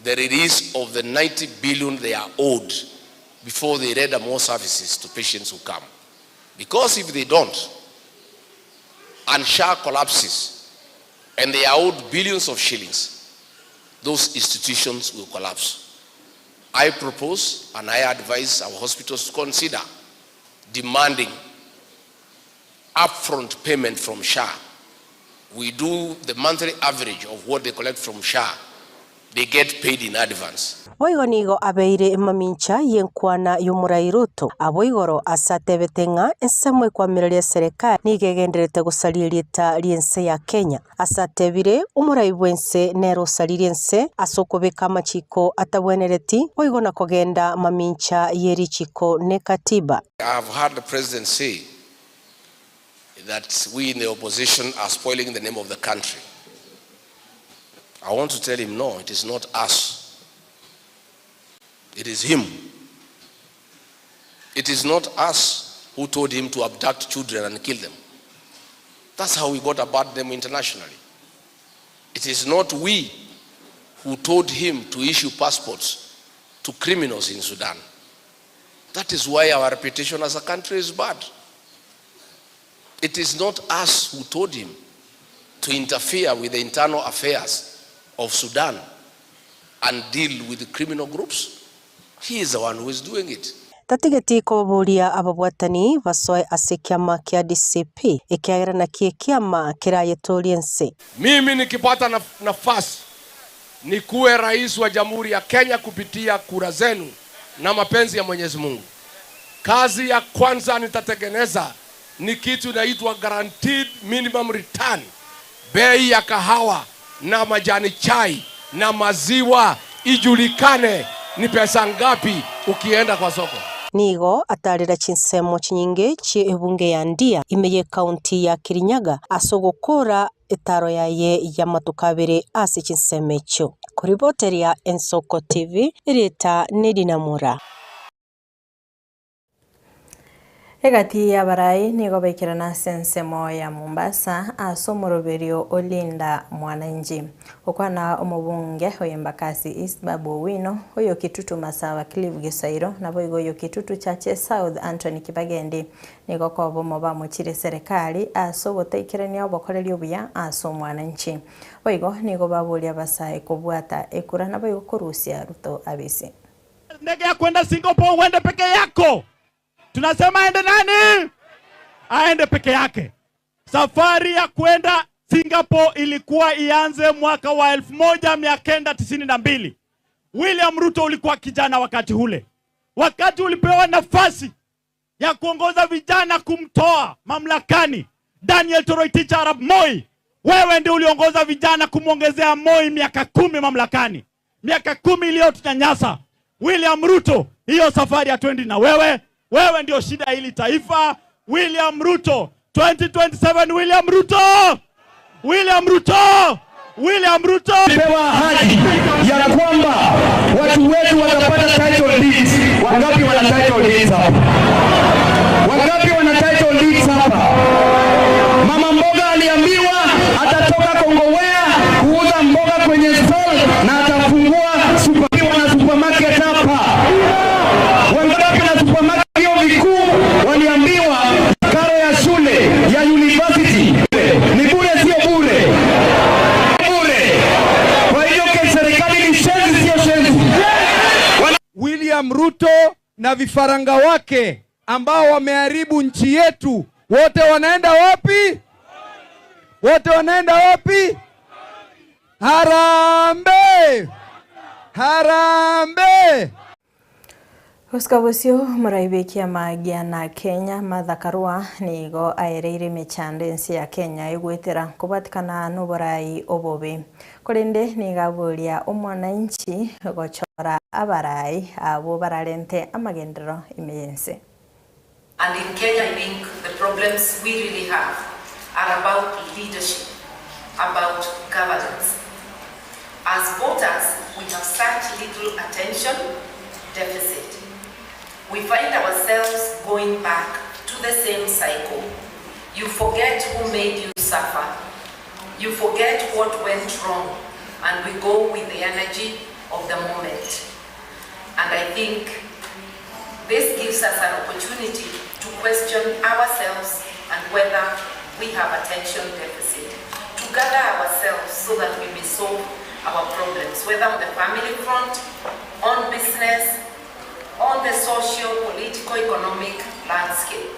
the release of the 90 billion they are owed before they render more services to patients who come. Because if they don't, and SHA collapses, and they are owed billions of shillings, those institutions will collapse. I propose and I advise our hospitals to consider demanding upfront payment from SHA. We do the monthly average of what they collect from SHA. They get paid in advance. Boigo nigo abeire mamincha y'enkwana y'omorai Ruto abwo igoro ase atebete ng'a ensemo ekwamireria eserekari nigo egendererete gosaria erieta ri'ense ya Kenya. Ase atebire, Omorai bw'ense nere osaririe ense ase okobeka amachiko atabwenereti, boigo na kogenda mamincha ye richiko ne katiba. I have heard the president say that we in the opposition are spoiling the name of the country. I want to tell him, no, it is not us. It is him. It is not us who told him to abduct children and kill them. That's how we got about them internationally. It is not we who told him to issue passports to criminals in Sudan. That is why our reputation as a country is bad. It is not us who told him to interfere with the internal affairs of Sudan and deal with the criminal groups. He is the one who is doing it. Tatigeti kobaboria ababwatani basoe ase ekiama kia DCP, ekiagera nakio ekiama kerayetorie ense. Mimi nikipata nafasi nikuwe rais wa Jamhuri ya Kenya kupitia kura zenu na mapenzi ya Mwenyezi Mungu. Kazi ya kwanza nitatengeneza ni kitu inaitwa guaranteed minimum return. Bei ya kahawa na majani chai na maziwa ijulikane ni pesa ngapi ukienda kwa soko. Nigo atarera chinsemo chinyinge chie ebunge ya Ndia ime y'ekaunti ya Kirinyaga ase ogokora etaro yaye y'amatuko abere ase chinsemo echio. Koriboteria Ensoko TV, erieta Nedina Mura. Egati y'abarai nigo baikerana ase ensemo ya Mombasa ase omoroberio o Linda Mwananchi. Gokwana omobunge oyo Embakasi East Babu Owino, oyo Kitutu Masawa Clive Gisairo, naboigo oyo Kitutu Chache South Anthony Kibagendi nigo kobomo bamochire eserekari ase ogotaikerania obokoreri obuya ase omwananchi. Boigo nigo baboria abasae kobwata ekura naboigo korusia Ruto abisi. Ndege ya kwenda Singapore uende peke yako. Tunasema aende nani? Aende peke yake. Safari ya kwenda Singapore ilikuwa ianze mwaka wa 1992. William Ruto ulikuwa kijana wakati ule. Wakati ulipewa nafasi ya kuongoza vijana kumtoa mamlakani Daniel Toroitich arap Moi, wewe ndio uliongoza vijana kumwongezea Moi miaka 10 mamlakani, miaka 10 iliyotunyanyasa. William Ruto, hiyo safari hatuendi na wewe. Wewe ndio shida hili taifa. William Ruto 2027, William Ruto, William Ruto, William Ruto. Tulipewa ahadi ya kwamba watu wetu watapata title deeds. Wangapi wana title deeds hapa? Wangapi wana title deeds hapa? Mama mboga aliambiwa atatoka Kongowea kuuza mboga kwenye stall na atafungua super, na supermarket hapa. Wangapi na supermarket hiyo vikuu waliambiwa karo ya shule ya university ni bure, sio bure? Bure. Kwa hiyo serikali ni shenzi, sio shenzi? William Ruto na vifaranga wake ambao wameharibu nchi yetu, wote wanaenda wapi? Wote wanaenda wapi? Harambee! Harambee! Gosika bosio omorai bw'ekiama gia na Kenya Martha Karua nigo aereire emechando ense ya Kenya egoetera kobwatikana na oborai obobe. Korende nigo aboria omwananchi gochora abarai abwo bararente amagenderero ime y'ense. And in Kenya, I think the problems we really have are about leadership, about governance. As voters, we have such little attention deficit. We find ourselves going back to the same cycle. You forget who made you suffer. You forget what went wrong and we go with the energy of the moment. And I think this gives us an opportunity to question ourselves and whether we have attention deficit, to gather ourselves so that we may solve our problems, whether on the family front, on business, on the social, political, economic landscape.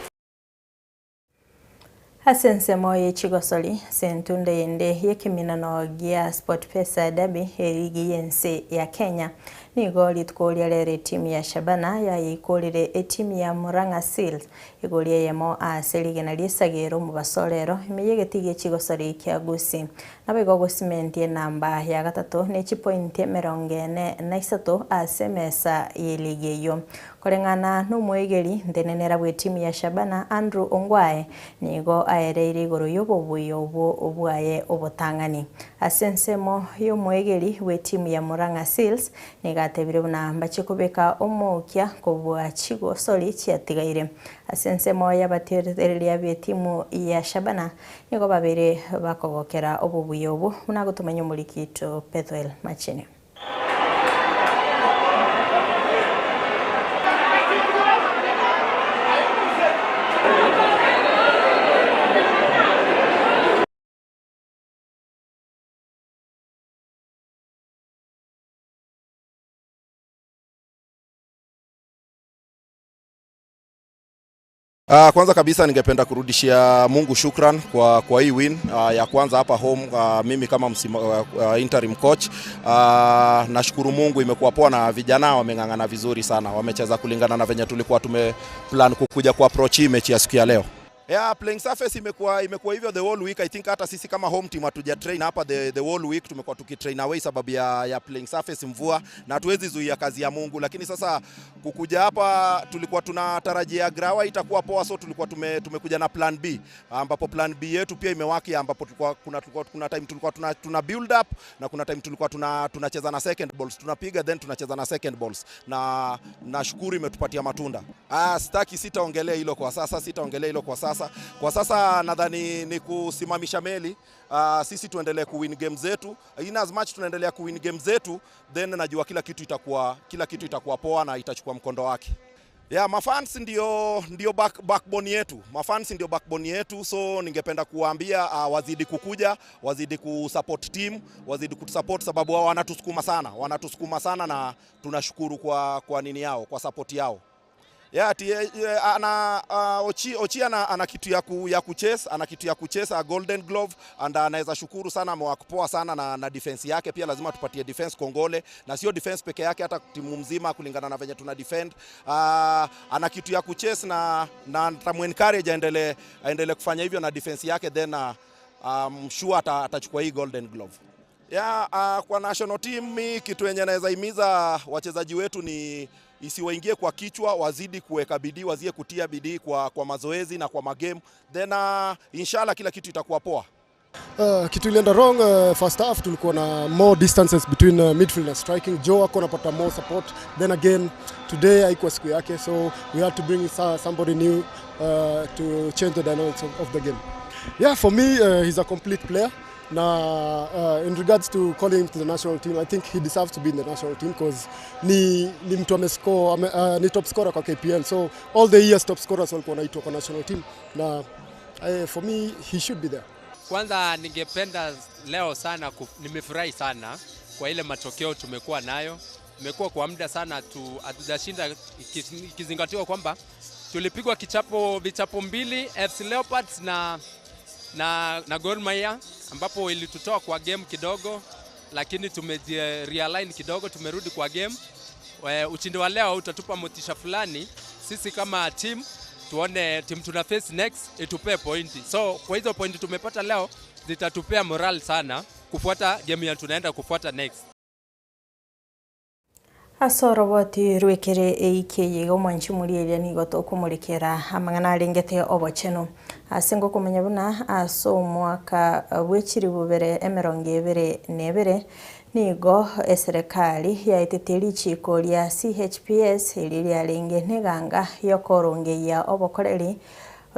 Ase ensemo ye chigosori, ase entunda eyende y'ekeminano gia SportPesa Derby eligi y'ense ya Kenya, nigo rituko ria rero etimu ya Shabana yayeikorire etimu ya Murang'a Seals igori eyemo ase rigena ri'esagero omobaso orero ime y'egetii gie chigosori kia Gusii. Naboigo gosimentia enamba ya gatato ne chipointi emerongo ene na isato ase emesa y'eligi eyio. Koreng'ana nomoegeri ntenenera bw'etimu ya Shabana, Andrew Ongwae, nigo aereire igoro y'obobuya obwo bwaye obotang'ani. Ase ensemo y'omoegeri bw'etimu ya Murang'a Seals, nigo atebire buna mbachie kobeka omokia kobua chigosori chiatigaire. Ase ensemo y'abatereria b'etimu ya Shabana, nigo babere bakogokera obobuya obwo buna agotomanya omoriki oito Bethuel Machini. Kwanza kabisa ningependa kurudishia Mungu shukran kwa, kwa hii win ya kwanza hapa home. Mimi kama msima, interim coach nashukuru Mungu imekuwa poa na vijana wameng'ang'ana vizuri sana, wamecheza kulingana na venye tulikuwa tumeplan kukuja ku approach hii mechi ya siku ya leo. Yeah, playing surface imekuwa imekuwa hivyo the whole week. I think hata sisi kama home team hatuja train hapa the whole week, tumekuwa tukitrain away sababu ya playing surface, mvua, na hatuwezi zuia kazi ya Mungu. Lakini sasa kukuja hapa tulikuwa tunatarajia grawa itakuwa poa, so tulikuwa tumekuja na plan B, ambapo plan B yetu pia imewaki, ambapo tulikuwa kuna time tulikuwa tuna build up na kuna time tulikuwa tunacheza na second balls, tunapiga then tunacheza na second balls, na nashukuru imetupatia matunda. Sitaki, sitaongelea hilo kwa sasa, sitaongelea hilo kwa sasa. Kwa sasa nadhani ni kusimamisha meli. Sisi tuendelee kuwin game zetu. In as much tunaendelea kuwin game zetu, then najua kila kitu itakuwa poa na itachukua mkondo wake. Yeah, mafans ndio backbone yetu. Mafans ndio backbone yetu, so ningependa kuwaambia wazidi kukuja, wazidi kusupport team, wazidi kutusupport sababu wao wanatusukuma sana. Wanatusukuma sana na tunashukuru kwa nini yao, kwa support yao. Yeah, ati, ana, Ochi ana kitu ya kuchase, ana kitu ya kuchase a golden glove, and anaweza shukuru sana, amework sana na defense yake pia. Lazima tupatie defense kongole, na sio defense peke yake, hata timu mzima kulingana na venye tuna defend. Ana kitu ya kuchase na nitamu encourage aendelee kufanya hivyo na defense yake, then I'm sure atachukua hii golden glove. Yeah, kwa national team mi kitu yenye naweza himiza wachezaji wetu ni isiwaingie kwa kichwa, wazidi kuweka bidii, wazie kutia bidii kwa mazoezi na kwa magame, then inshallah kila kitu itakuwa poa. Kitu ilienda wrong first half, tulikuwa na more distances between midfield na striking. Joe ako anapata more support, then again today haikuwa siku yake, so we had to bring somebody new to change the dynamics of the game. Yeah, for me he's a complete player. Na in regards to calling him to the national team, I think he deserves to be in the national team because ni mtu amescore, ni top scorer kwa KPL, so all the years top scorers walikuwa wanaitwa kwa national team, na for me he should be there. Kwanza ningependa leo sana, nimefurahi sana kwa ile matokeo tumekuwa nayo. Imekuwa kwa muda sana hatujashinda, ikizingatiwa kwamba tulipigwa vichapo mbili FC Leopards na Gor Mahia, ambapo ilitutoa kwa game kidogo, lakini tumeji-realign kidogo, tumerudi kwa game. Ushindi wa leo utatupa motisha fulani sisi kama team, tuone team tuna face next itupee pointi. So kwa hizo pointi tumepata leo zitatupea morale sana kufuata game ya tunaenda kufuata next. Ase oroboti rwekere eike yiga omwanchi murieria nigo tokomorekera amang'ana arengete obocheno ase ngokomenya buna ase omwaka bw'echiri bubere emerongo ebere na ebere nigo eserikali yaetete richiko ria CHPS eri riarenge neganga yokorongeia obokoreri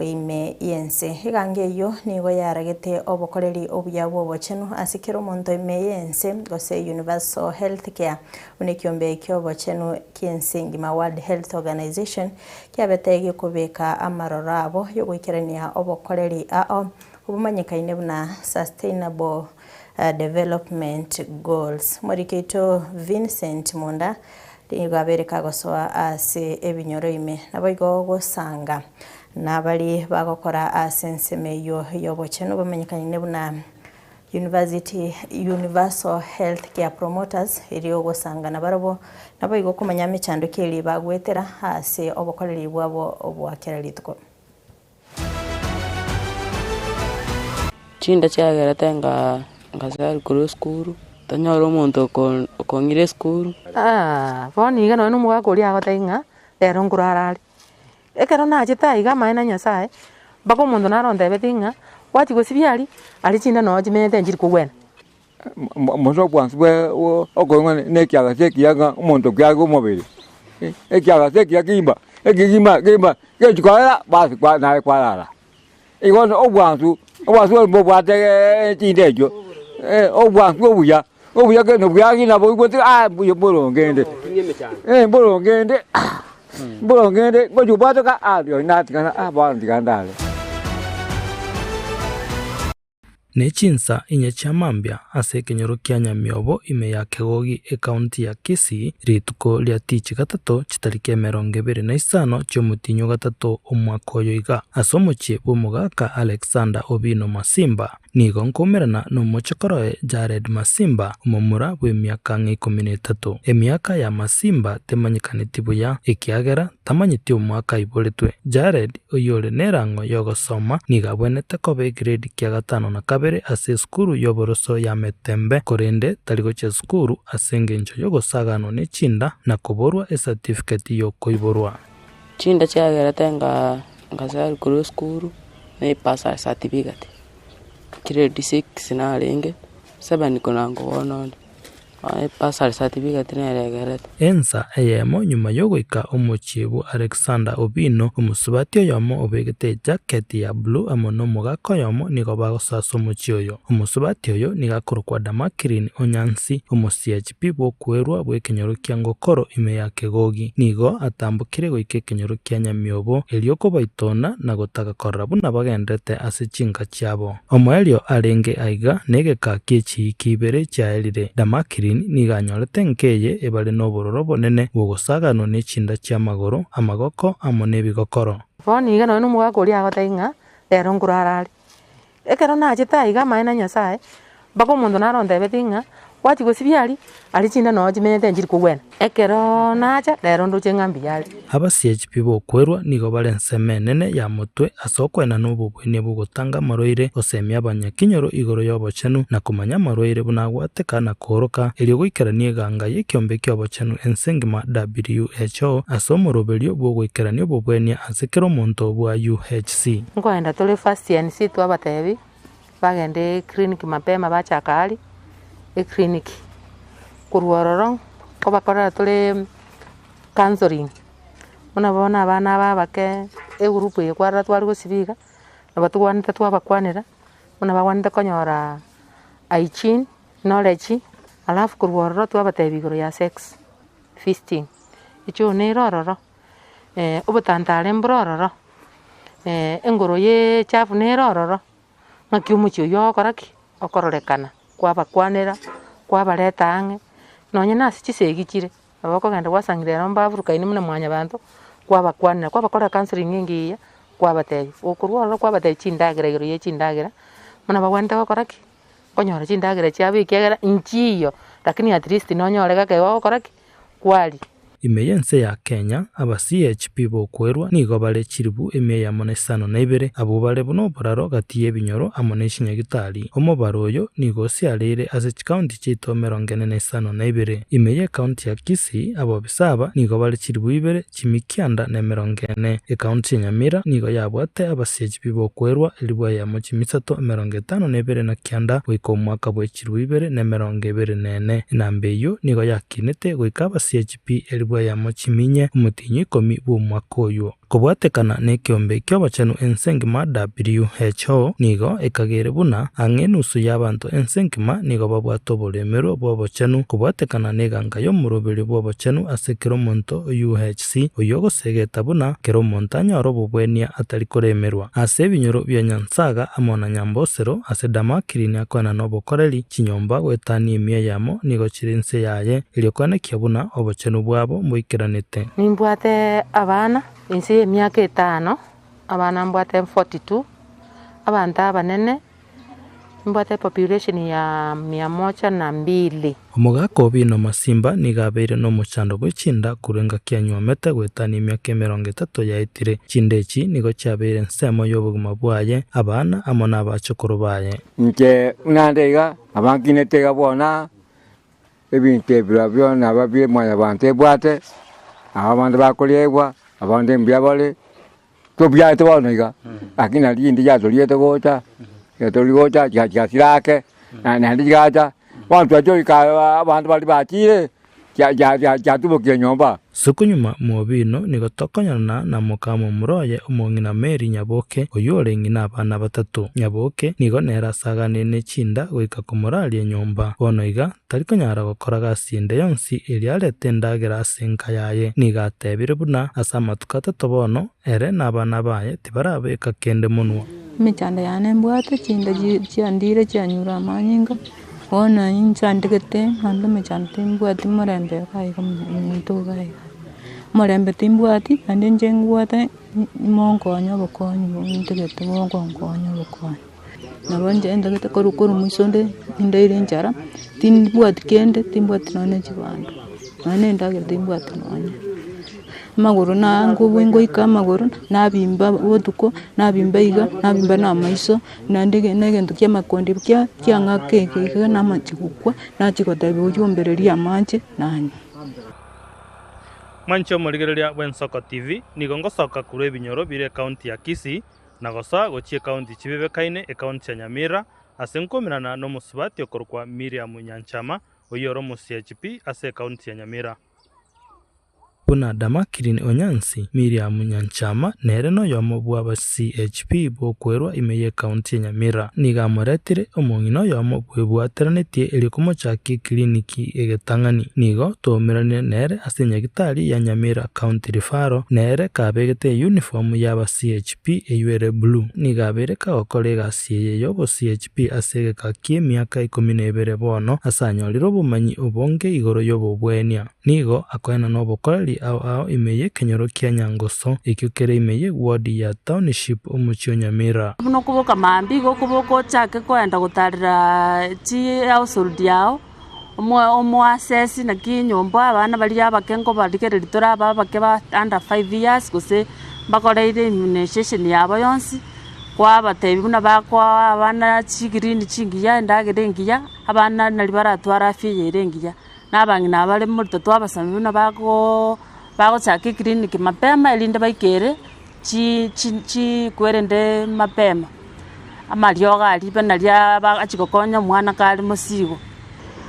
Ime y'ense. Egango eyio nigo yaragete obokoreri obuya bw'obochenu ase kera omonto ime y'ense, gose Universal Health Care, buna ekiombe ki'obochenu ki'ense engima World Health Organization kiabete gekobeka amaroro abo y'ogoikerania obokoreri ao obomanyekaine buna Sustainable Development Goals. Omoriki oito Vincent Munda nigo abeire kagosoa ase ebinyoro ime, naboigo gosanga nabari bagokora ase ensemo eyio y'obochenu bamenyekanine buna University Universal Health Care Promoters, erio gosanga nabarabwo naboigo komanya emechando ki eria bagoetera ase obokoreri bwabo bwa kera rituko. Chinda chiagerete nga ngasari korwa esukuru, tanyora omonto oko okong'ira esukuru. Bono iga nonye na omogaka oria agotebia ng'a rero nkorara are. Ekero nachete aiga amaene a Nyasaye, mpaka omonto naro ontebetie ng'a gwachia gosibia aria, aria chinda noo chimenyete nchiri kogwena. Mose obwansu bwa okoing'wa na ekiagasi ekiya ng'a omonto kiage omobere, ekiagasi ekiya kimba, ekegima kimba gechi korara basi kwa naye kwarara. Igo bono obwansu, obwansu obo mbobwate chinda echio, obwansu obuya, obuya kende bwagina nabo oigwete ah mbuya mboronge inde, mboronge inde mboronge inde, ngochi kobwatoka ah rirorio natigana ah bono tiga ndare. Ne chinsa inye chia mambia ase ekenyoro kia Nyamiobo ime ya Kegogi ekaunti ya Kisii, rituko ria tichi gatato chitariki 25 chi'omotienyi o gatato omwaka oyo iga, ase omochie bw'omogaka Alexander Obino Masimba. Nigo nkoumerana nomochokoroe Jared Masimba, omomura bw'emiaka ang'e 13. Emiaka ya Masimba temanyekaneti buya, ekiagera tamanyeti omwaka aiboretwe. Jared, oyore nerang'o y'ogosoma, nigo abwenerete koba egrade kia gatano na kabere ase esukuru y'oboroso ya Metembe, korende tari gochia esukuru ase engencho y'ogosaganwa ne chinda na koborwa esatifiketi y'okoiborwa. Chinda chiagerete nga ngasari korwa esukuru, na epasa certificate, grade six narenge, seven korwa bono onde. Epasari certificate nere egerete. Ensa eyemo nyuma y'ogoika omochie bw'Alexander Obino, omosubati oyomo obegete ejaketi ya blue amo nomogaka oyomo nigo bagosoa ase omochie oyo. Omosubati oyo nigo akorokwa Damakirin Onyansi, omosiachipi bw'okwerwa bw'ekenyoro kia Ngokoro ime ya Kegogi. Nigo atambokire goika ekenyoro kia Nyamiobo erio kobaitona na gotaka korora buna bagenderete ase chinka chiabo. Omoerio arenge aiga negeka gie chiiki ibere chiaerire. Damakirin nigo anyorete enka eye ebare nobororo obonene bw'ogosaganwa ne chinda chi'amagoro, amagoko, amo nebigokoro. Bono iga nonye na omogaka oria agotebia ng'a rero nkorara are. Ekero nachete aiga amaene a Nyasaye, mpaka omonto naro ontebetie ng'a gwachia gosibia aria, aria chinda noo chimenyete nchiri kogwena. Ekero nacha rero ndoche ng'a mbuya are. Abasiachipi b'okwerwa nigo bare ensemo enene ya motwe ase okoenana obobwenia bw'ogotanga amarwaire, gosemia abanyakenyoro igoro y'obochenu, na komanya amarwaire buna agwateka na kooroka, erio goikerania eganga y'ekiombe ki'obochenu ense engima, WHO, ase omoroberio bw'ogoikerania obobwenia ase kera omonto bwa UHC. Nkoenda tore first CNC twabatebi bagende eclinic mapema bachaka aria eclinic, korwa ororo nkobakorera tore counselling, buna bono abana aba abake egroup eye kwarora tware gosiba iga, nabo togwanete twabakwanera, buna bagwanete konyora hygiene, knowledge, alafu korwa ororo twabatebia igoro ya sex, fisting, echoo nere ororo, obotantare mbore ororo, engoro ya echafu nere ororo, ng'aki omochie oywo ogokora ki? Okororekana, kwabakwanera, kwabareta ang'e, nonye na ase chisegi chire. Nabo okogenda gwasangire ero mbaburukaine buna mwanyabanto, kwabakwanera, kwabakorera counselling engiya, kwabatebia. Gokorwa ororo kwabatebia chindagera igoro ya chindagera, buna bagwenerete gokora ki? Konyora chindagera chiabo ekiagera nchiyo, lakini at least nonyore gake gokora ki? Kwaria. Ime y'ense ya Kenya, aba CHP b'okwerwa nigo bare chilifu emia eyemo na isano na ibere, abwo bare buna oboraro gati y'ebinyoro amo ne chinyagitari. Omobaro oyo nigo osiareire ase chikaunti chiaito 42. Ime y'ekaunti ya Kisii, abobisa aba nigo bare chilifu ibere, chimikianda na 40. Ekaunti ya Nyamira nigo yabwate abasiachibi b'okwerwa elifu eyemo chimisato 52 na kianda goika omwaka bwe chilifu 2024. Enamba eyio nigo yakinete goika abasiachibi elifu. chiribu eyemo chiminye omotienyi o ikomi bw'omwaka oywo. Kobwatekana nekeombe ki'obochenu ense engima, WHO, nigo ekagere buna ang'e enusu y'abanto ense engima nigo babwate oboremerwa bw'obochenu kobwatekana neganga y'omoroberi bw'obochenu ase kera omonto UHC oyio ogosegeta buna kera omonto anyore obobwenia atari koremerwa. Ase ebinyoro bia Nyansaga amo na Nyambosero ase Damakirini akoenana obokoreri, chinyomba goetania emia eyemo nigo chire inse yaye, erio koenekia buna obochenu bwabo mboikeranete. Nimbwate abana inse y'emiaka etano, abana mbwate 42, abanto abanene mbwate population ya mia moja na mbili. Omogaka o Bino Masimba nigo abeire nomochando bwe chinda korwa engaki anywomete goetania emiaka 30 yaetire. Chinda echi nigo chiabeire ensemo y'obogima bwaye, abana amo nabachokoro baye. Inche buna nde iga, abankinete iga bono, ebinto ebi birobio naba bie mwanyabanto ebwate, nabo abande bakoriegwa, abande mbuya bare, tobiarete bono iga, lakini nari rinde riatoriete gocha, riatori gocha chiasira ake, naende chigacha, bono twachia goika abanto baria bachire, chiatubokia nyomba. Sukunyuma mw'Obino nigo tokonyorana na moka momura oye omong'ina Mary Nyaboke, oyio ore ng'ina abana batato. Nyaboke nigo nere asaganire ne chinda goika komoraria nyomba. Bono iga tari konyara gokora gasi ende yonsi eria arete endagera ase enka yaye. Nigo atebire buna ase amatuko atato bono ere na abana baye tibarabeka kende monwa. Emechando yane mbwate, chinda chiandire chianyure amanyinga, bono inchandegete naende emechando timbwati morembe iga iga omonto iga iga. Omorembe timbwati, naende inche ngwate monkonye obokonyi ntagete mogonkonya obokonyi. Nabo inche ntagete korwa korwa moiso onde nindaire enchara, timbwati kende, timbwati nonye na chibando, nonye na endagera timbwati nonye. Amagoro nangobua ngoika amagoro, nabimba botuko, nabimba iga, nabimba na amaiso, naende na egento kia amakondi kia kiang'aka eke iga namachia gokwa, nachia gotebia oywo ombererie amache, nanywa. Mwanche omorigereria bw'Ensoko TV, nigo ngosoka korwa ebinyoro bire ekaunti ya Kisii na gosoa gochia ekaunti chibebekaine ekaunti ya Nyamira ase nkominana nomosubati okorokwa Miriam Nyanchama oyio ore omo-CHP ase ekaunti ya Nyamira. Buna Damakirin Onyansi, Miriam Nyanchama nere noyomo bw'aba CHP bw'okwerwa ime y'ekaunti ya Nyamira. Nigo amoretire omong'ina oyomo bwebwateranetie erio komochakia ekiriniki egetang'ani. Nigo twaumeranire nere ase enyagitari ya Nyamira County Referral nere kabegete eyuniform y'aba CHP eyio ere blue. Nigo abeire kagokora egasi eye y'obo CHP ase egeka ki'emiaka 12 bono ase anyorire obomanyi obonge igoro y'obobwenia. Nigo akoenana obokoreri ao ao ime y'ekenyoro kia Nyangoso, ekio kere ime y'eward ya Township omochie o Nyamira. Buna okoboka mambia igo okoboka ochake koenda gotarera chihousehold yao, omoassess naki enyomba abana baria abake nkobarigereria tore aba abake ba under five years gose mbakoreire immunization yabo yonsi, kwabatebia buna bakoa abana chigreen chingiya endagera engiya, abana nari baratware afya eye ere engiya. Na abang'ina abare morito twabasomia buna bagoo bagochaka eclinic mapema erinde baikere chi chi chikwerende mapema. Amariogo aria ibe naria achia gokonya omwana kare mosigo.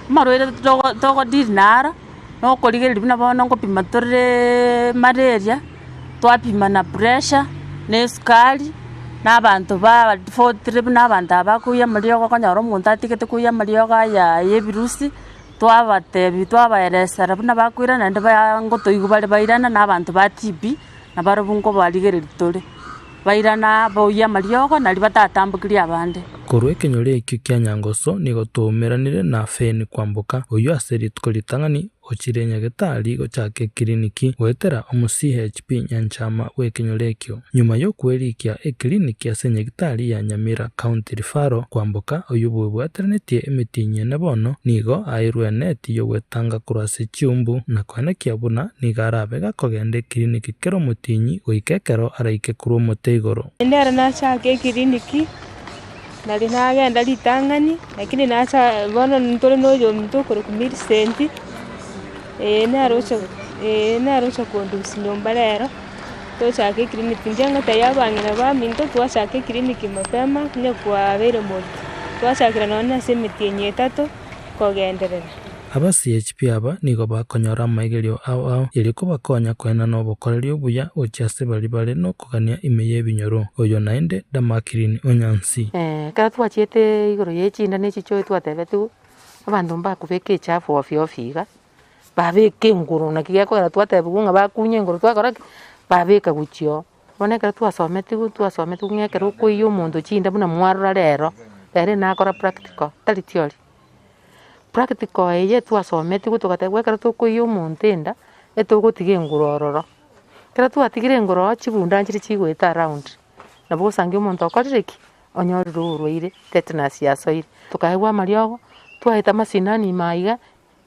Amarwaire togo togo deal naro, na okorigereria buna bono nkopima toreee malaria, twapima na pressure, na esukari, na abanto ba fotire buna abanto aba bakoiywa amariogo okonyora omonto atigete koiywa amariogo aya ya ebirusi. Twabatebi, twabaeresera buna bakoirana naende ngotoigwa bare bairana na abanto ba TB, nabarabwo nkobarigereria tore. Bairana boyie amariogo nario batatambokerie abande. Korwa ekenyoro ekio kia Nyangoso nigo twaumeranire na Feni Kwamboka, oyio ase rituko ritang'ani ochire Nyagetari gochaka ekiriniki goetera omo CHP Nyanchama bw'ekenyoro ekio. Nyuma y'okwerikia ekiriniki ase Nyagitari ya Nyamira County Referral, Kwamboka, oyio bwebwateranetie emetienyi ene bono, nigo aeirwe eneti y'ogwetanga korwa ase chiumbu na koenekia buna nigo arabe gakogenda ekiriniki kera omotienyi goika ekero araike korwa omote igoro. Nere nachake ekiriniki, nari nagenda ritang'ani, lakini nacha bono ntore na oyominto okorokwa Millicent, eh nere ocha eh nere ocha kondusia nyomba rero. Tochake eclinic, inche ngotebia abang'ina baminto twachaka eclinic mapema onye kwabeire morito, twachakera nonye ase emetienyi etato kogenderera. Aba CHP aba nigo bakonyora amaigerio ao ao erio kobakonya koenana obokoreri obuya gochia ase baria bare nokogania ime y'ebinyoro. Oyo naende Damakirin Onyansi. Ekero twachiete igoro ye chinda na echichoe twatebetigwe, abanto mbakobeka echafu ofio ofio iga, babeke engoro naki gekogera twatebiwa ng'a bakunya engoro twakora ki? Babeka gochia oo. Bono ekero twasometigwe twasometigwe ng'a ekero okoiywa omonto chinda buna mwarora rero, rero nakora practical, tari theory. Practical eye twasometigwe togatebigwa ekero tokoiywa omonto enda, etogotiga engoro ororo. Ekero twatigire engoro ororo chibunda nchire chigoeta around, nabo ogosangia omonto okorire ki? Onyorire oborwaire tetanus yasoire. Tokaegwa amariogo, twaeta amasindano ime aiga,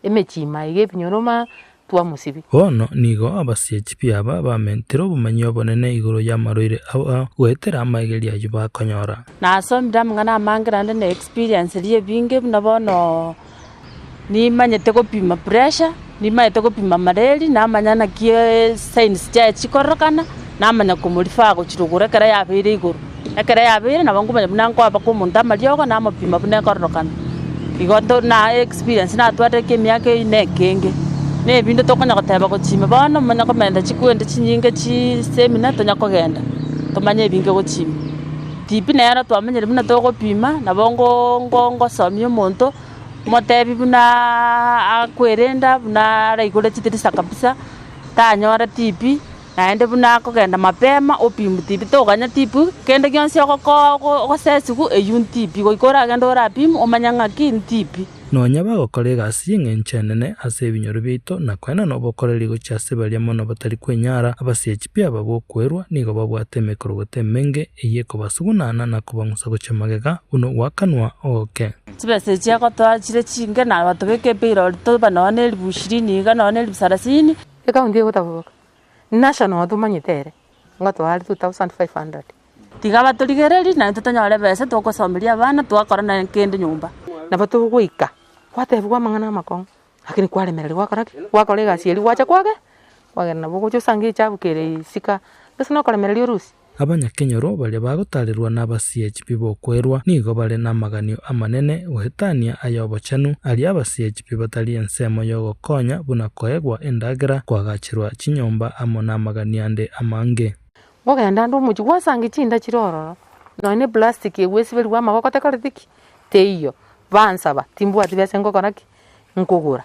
emechie ime aiga ebinyoro ime twamosibia. Bono nigo abasiachipi aba bamentire obomanyi obonene igoro y'amarwaire ao ao goetera amaigerio ayio bakonyora. Nasomire amang'ana amange naende na experience eria ebinge buna bono nimanyete gopima pressure, nimanyete gopima malaria, namanya naki signs chiaye chikororokana, namanya komorefer gochia rogoro ekero yabeire igoro. Ekero yabeire nabo nkomanya buna nkoabaka omonto amariogo namopima buna ekororokana. Igo to na experience natwarire emiaka eyio na ekenge. Na ebinde tokonya goteba gochia ime bono omanye komenta chikwende chinyinge chiseminar tonya kogenda, tomanye ebinge gochia ime. TB nero twamanyire buna togopima, nabo ngo ngo ngosomia omonto, motebi buna akwerenda buna araigore chitirisa kabisa, tanyora TB. Naende buna akogenda mapema opimwe TB, toganya TB, kende gionsi ogoko ogosesiwa eywo n'TB, goika oragende orapimwe omanye ng'aki n'TB. Nonya bagokora egasi y'engencho enene ase ebinyoro biaito na koenana obokoreri gochia ase baria mono batari kwenyara, abasiachi aba b'okwerwa nigo babwate emekorogoto emenge eyio ekobasugunana na kobang'usa gochia magega buna ogoakanwa ogoke. Chibesa echi agotoa chire chinke na batobeke epayroll toba nonya na elifu ishirini iga nonya na elifu sarasini. Ekaunti egotaboboka, national tomanyete ere, ngotoa are 2500. Tiga batorigererie, naintwe tonyore ebesa togosomeria abana, twakora naye kende nyomba. Nabo togoika, gwatebiwa amang'ana amakong'u, lakini kwaremereria gwakora ki? Gwakora egasi eria gwacha kwage, kwagenda nabo ogocha osange echabu kere isiko aa, gose nokoremereria orusie. Abanyakenyoro baria bagotaarerwa n'aba-CHP b'okwerwa nigo bare namaganio amanene goetania ay'obochenu, aria aba-CHP batari ensemo y'ogokonya buna koegwa endagera, koagacherwa chinyomba amo namaganio ande amange. Nkogenda ande omochie gwasangia chinda chire ororo, nonya na eplastic egwesiberigwa amaboko tekoreti ki? Teiyo. Bansaba, timbwati besa ngokora ki? Nkogora.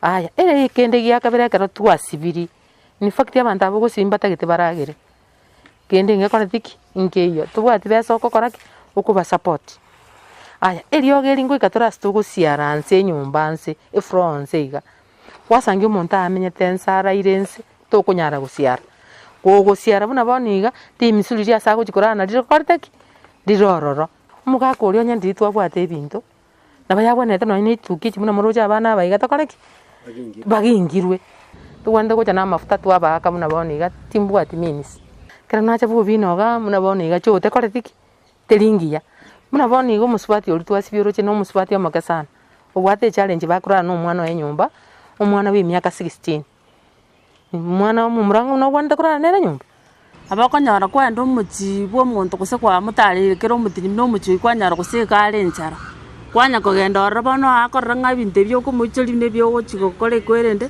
Aya, ere kende gia kabere ekero twasibirie, in fact abanto aba ogosibia mbatagete baragere. Kende ngekoreti ki? Nkeiyo. Tobwati besa okokora ki? Okobasupport. Aya, eriogo eri ngoika tore ase togosiara nse enyomba nse, efloor nse iga, gwasangia omonto amenyete nse araire nse, tokonyara gosiara. Kogosiara buna bono iga, rimisu riria ase agochi korara nario rikorete ki? Rire ororo. Omogaka oria onye ndiri twabwate ebinto, nabo yabwenerete nonye na etuki echi buna moroche abana aba iga tokore ki? Bagingirwe. Tobwenerete gocha na amafuta twabaaka buna bono iga, timbwati means. Ekero nacha bobina igaa buna bono iga choo tekoreti ki? Teri ngiya. Buna bono iga omosubati oria twasibia oroche na omosubati omoke sana, obwate echallenge bakorara na omwana oye nyomba, omwana bwa emiaka sixteen. Omwana omomura ng'a nobwenerete korara nere nyomba. Nabo okonyora kwaenda omochie bw'omonto gose kwamotareire kera omotienyi buna omochie oyio kwanyora gose iga are enchara. Kwanya kogenda ororo bono akorora ng'a ebinto ebi okomoichoria buna ebi ogochia gokora ekwerende,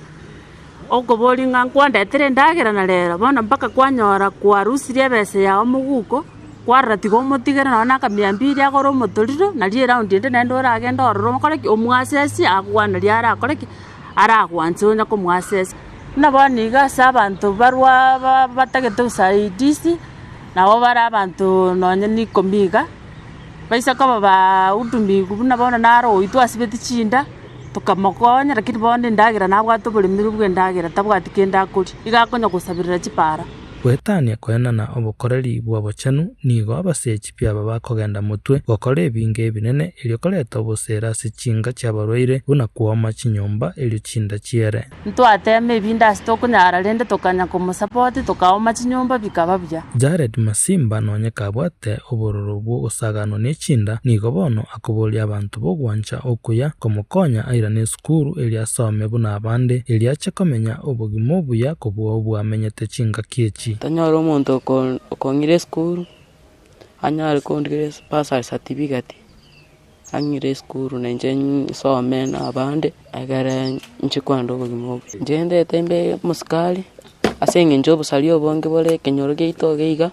okoboria ng'a nkwandetere endagera na rero, bono mpaka kwanyora kwarusirie ebesa yago moguko, kwarora tiga omotigere nonye na akamia mbiri agore omotoriro, nario eround ende naende oragende ororo okore ki? Omoasesie akwane arakore ki? Aragwanche onya komoasesia. Buna bono iga ase abanto barwa batagete usaidizi, nabo bare abanto nonye na ikomi iga, baisa koba bahudumiwa buna bono naro oyio twasibeti chinda, tokamokonya lakini bono endagera nabwate oboremeri bwa endagera tabwati kende akoria, iga akonya gosaberera chipara. Goetania koenana obokoreri bw'obochenu, nigo abasechi aba bakogenda motwe gokora ebinge ebinene erio koreta oboseera ase chinka chi'abarwaire, buna kooma chinyomba erio chinda chiere. Ntwatema ebinde ase tokonyara rende tokanya komosapoti tokaoma chinyomba bikaba buya. Jared Masimba nonye kabwate obororo bw'ogosaganwa ne chinda, nigo bono akoboria abanto b'ogwancha okuya komokonya airane esukuru erio asome buna abande, erio ache komenya obogima obuya kobua obwo amenyete chingaki echi. Tonyore omonto okong'ira esukuru, anyare kondigera bursary certificate. Ang'ire esukuru na inche nsome na abande, egere nche kwenda obogima obo. Inche ndete mbe omosikari, ase eng'encho obosaria obonge bore ekenyoro giaito iga iga,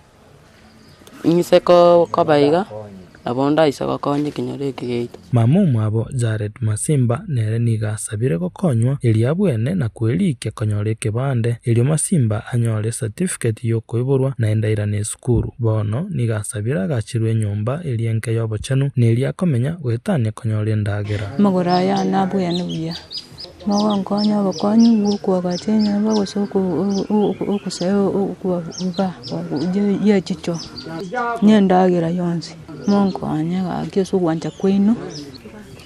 ng'ise ko koba iga, nabo ndaise gokonya ekenyoro eke giaito. Mama omwabo Jared Masimba nere nigo asabire gokonywa erio abwene na kwerikia konyora ekebande, erio Masimba anyore esatifiketi y'okoiborwa naende airane esukuru. Bono nigo asabire agachirwe enyomba eria enke y'obochenu, na eria akomenya goetania konyora endagera. Amagoro aya nabwene buya, mogonkonya obokonyi bwa okoagacha enyomba gose iga ye chichoo, na endagera yonsi, monkonye gaki ase ogwancha kwaino,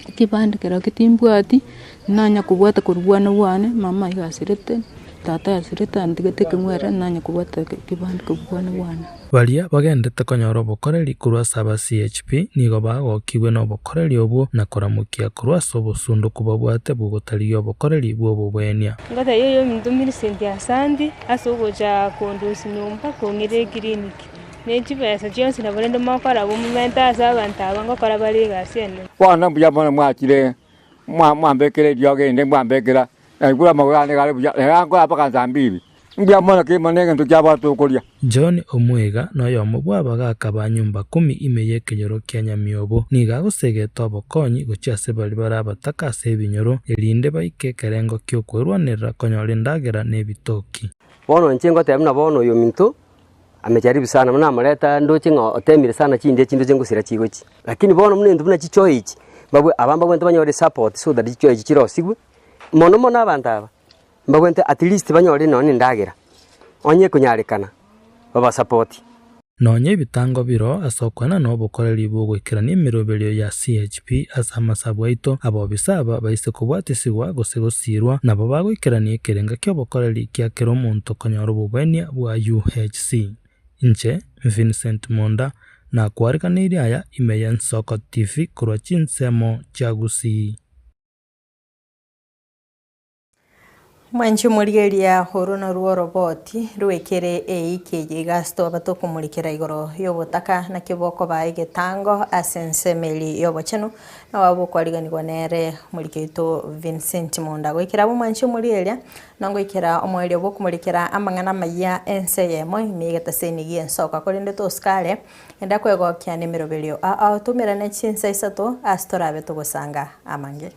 ekebande kerokio timbwati, nanya kobwata korwa bwana bwane, mama iga asirete, tata asirete antigete ekeng'were, nanya kobwata ekebande korwa bwana bwane. Baria bagendete konyora obokoreri korwa ase aba CHP nigo bagokigwe nobokoreri obwo na koramokia korwa ase obosundoku babwate bw'ogotarigia obokoreri bw'obobwenia. Ngotebia oyominto Millicent asanti ase ogocha kondusia nyomba kong'ira eclinic, ne chibesa chionsi nabo rende mokora abwo momente ase abanto aba ngokora bare egasi enene. Bono mbuya mono mwachire, mwambekera eriogi erinde mwambekera, naigure amagoro ane gare buya, rero nkore mpaka nsa mbiri. Mbuya mono kegima negento kiabwate okoria. John Omwega noyomo bw'abagaaka ba nyumba kumi ime y'ekenyoro kia Nyamiobo, nigo agosegeta obokonyi gochia ase baria bare abataka ase ebinyoro, erinde baike ekerengo ki'okwerwanerera konyora endagera na ebitoki. Bono inche ngoteba buna bono oyominto amejaribu sana, buna namoreta ndoche ng'a otemire sana chindia chindoche ngosira chigochi. Lakini bono buna intwe buna chichoo echi, mbabwe aba mbabwenerete banyore support so that chichoo echi chirosigwe, mono mono abanto aba, mbabwenerete at least banyore nonye na endagera, onye ekonyarekana, babasapoti. Nonya ebitango biro ase okoenana obokoreri bw'ogoikerania emeroberio ya CHP ase amasabu aito, abobisa aba baise kobwatisigwa gose gosiirwa, nabo bagoikerania ekerenga ki'obokoreri kia kera omonto konyora obobwenia bwa UHC. Inche, Vincent Monda, nakwariganeirie aya ime y'Ensoko TV korwa chinsemo chia Gusii. Mwanche omorigereria oro narwo oroboti rwekere eiki eye iga ase twaba tokomorikera igoro y'obotaka naki bokoba egetango ase ensemo eria y'obochenu nabo bokwariganigwa nere omoriki oito Vincent Monda. Goikera abwo mwanche omorigereria nongoikera omoerio bwokomorikera amang'ana amayia ense eyemo ime y'egetaseni gi'ensoka korende tosike are enda kwegokia nemeroberio ao ao toumerane chinsa isato ase torabe togosanga amange.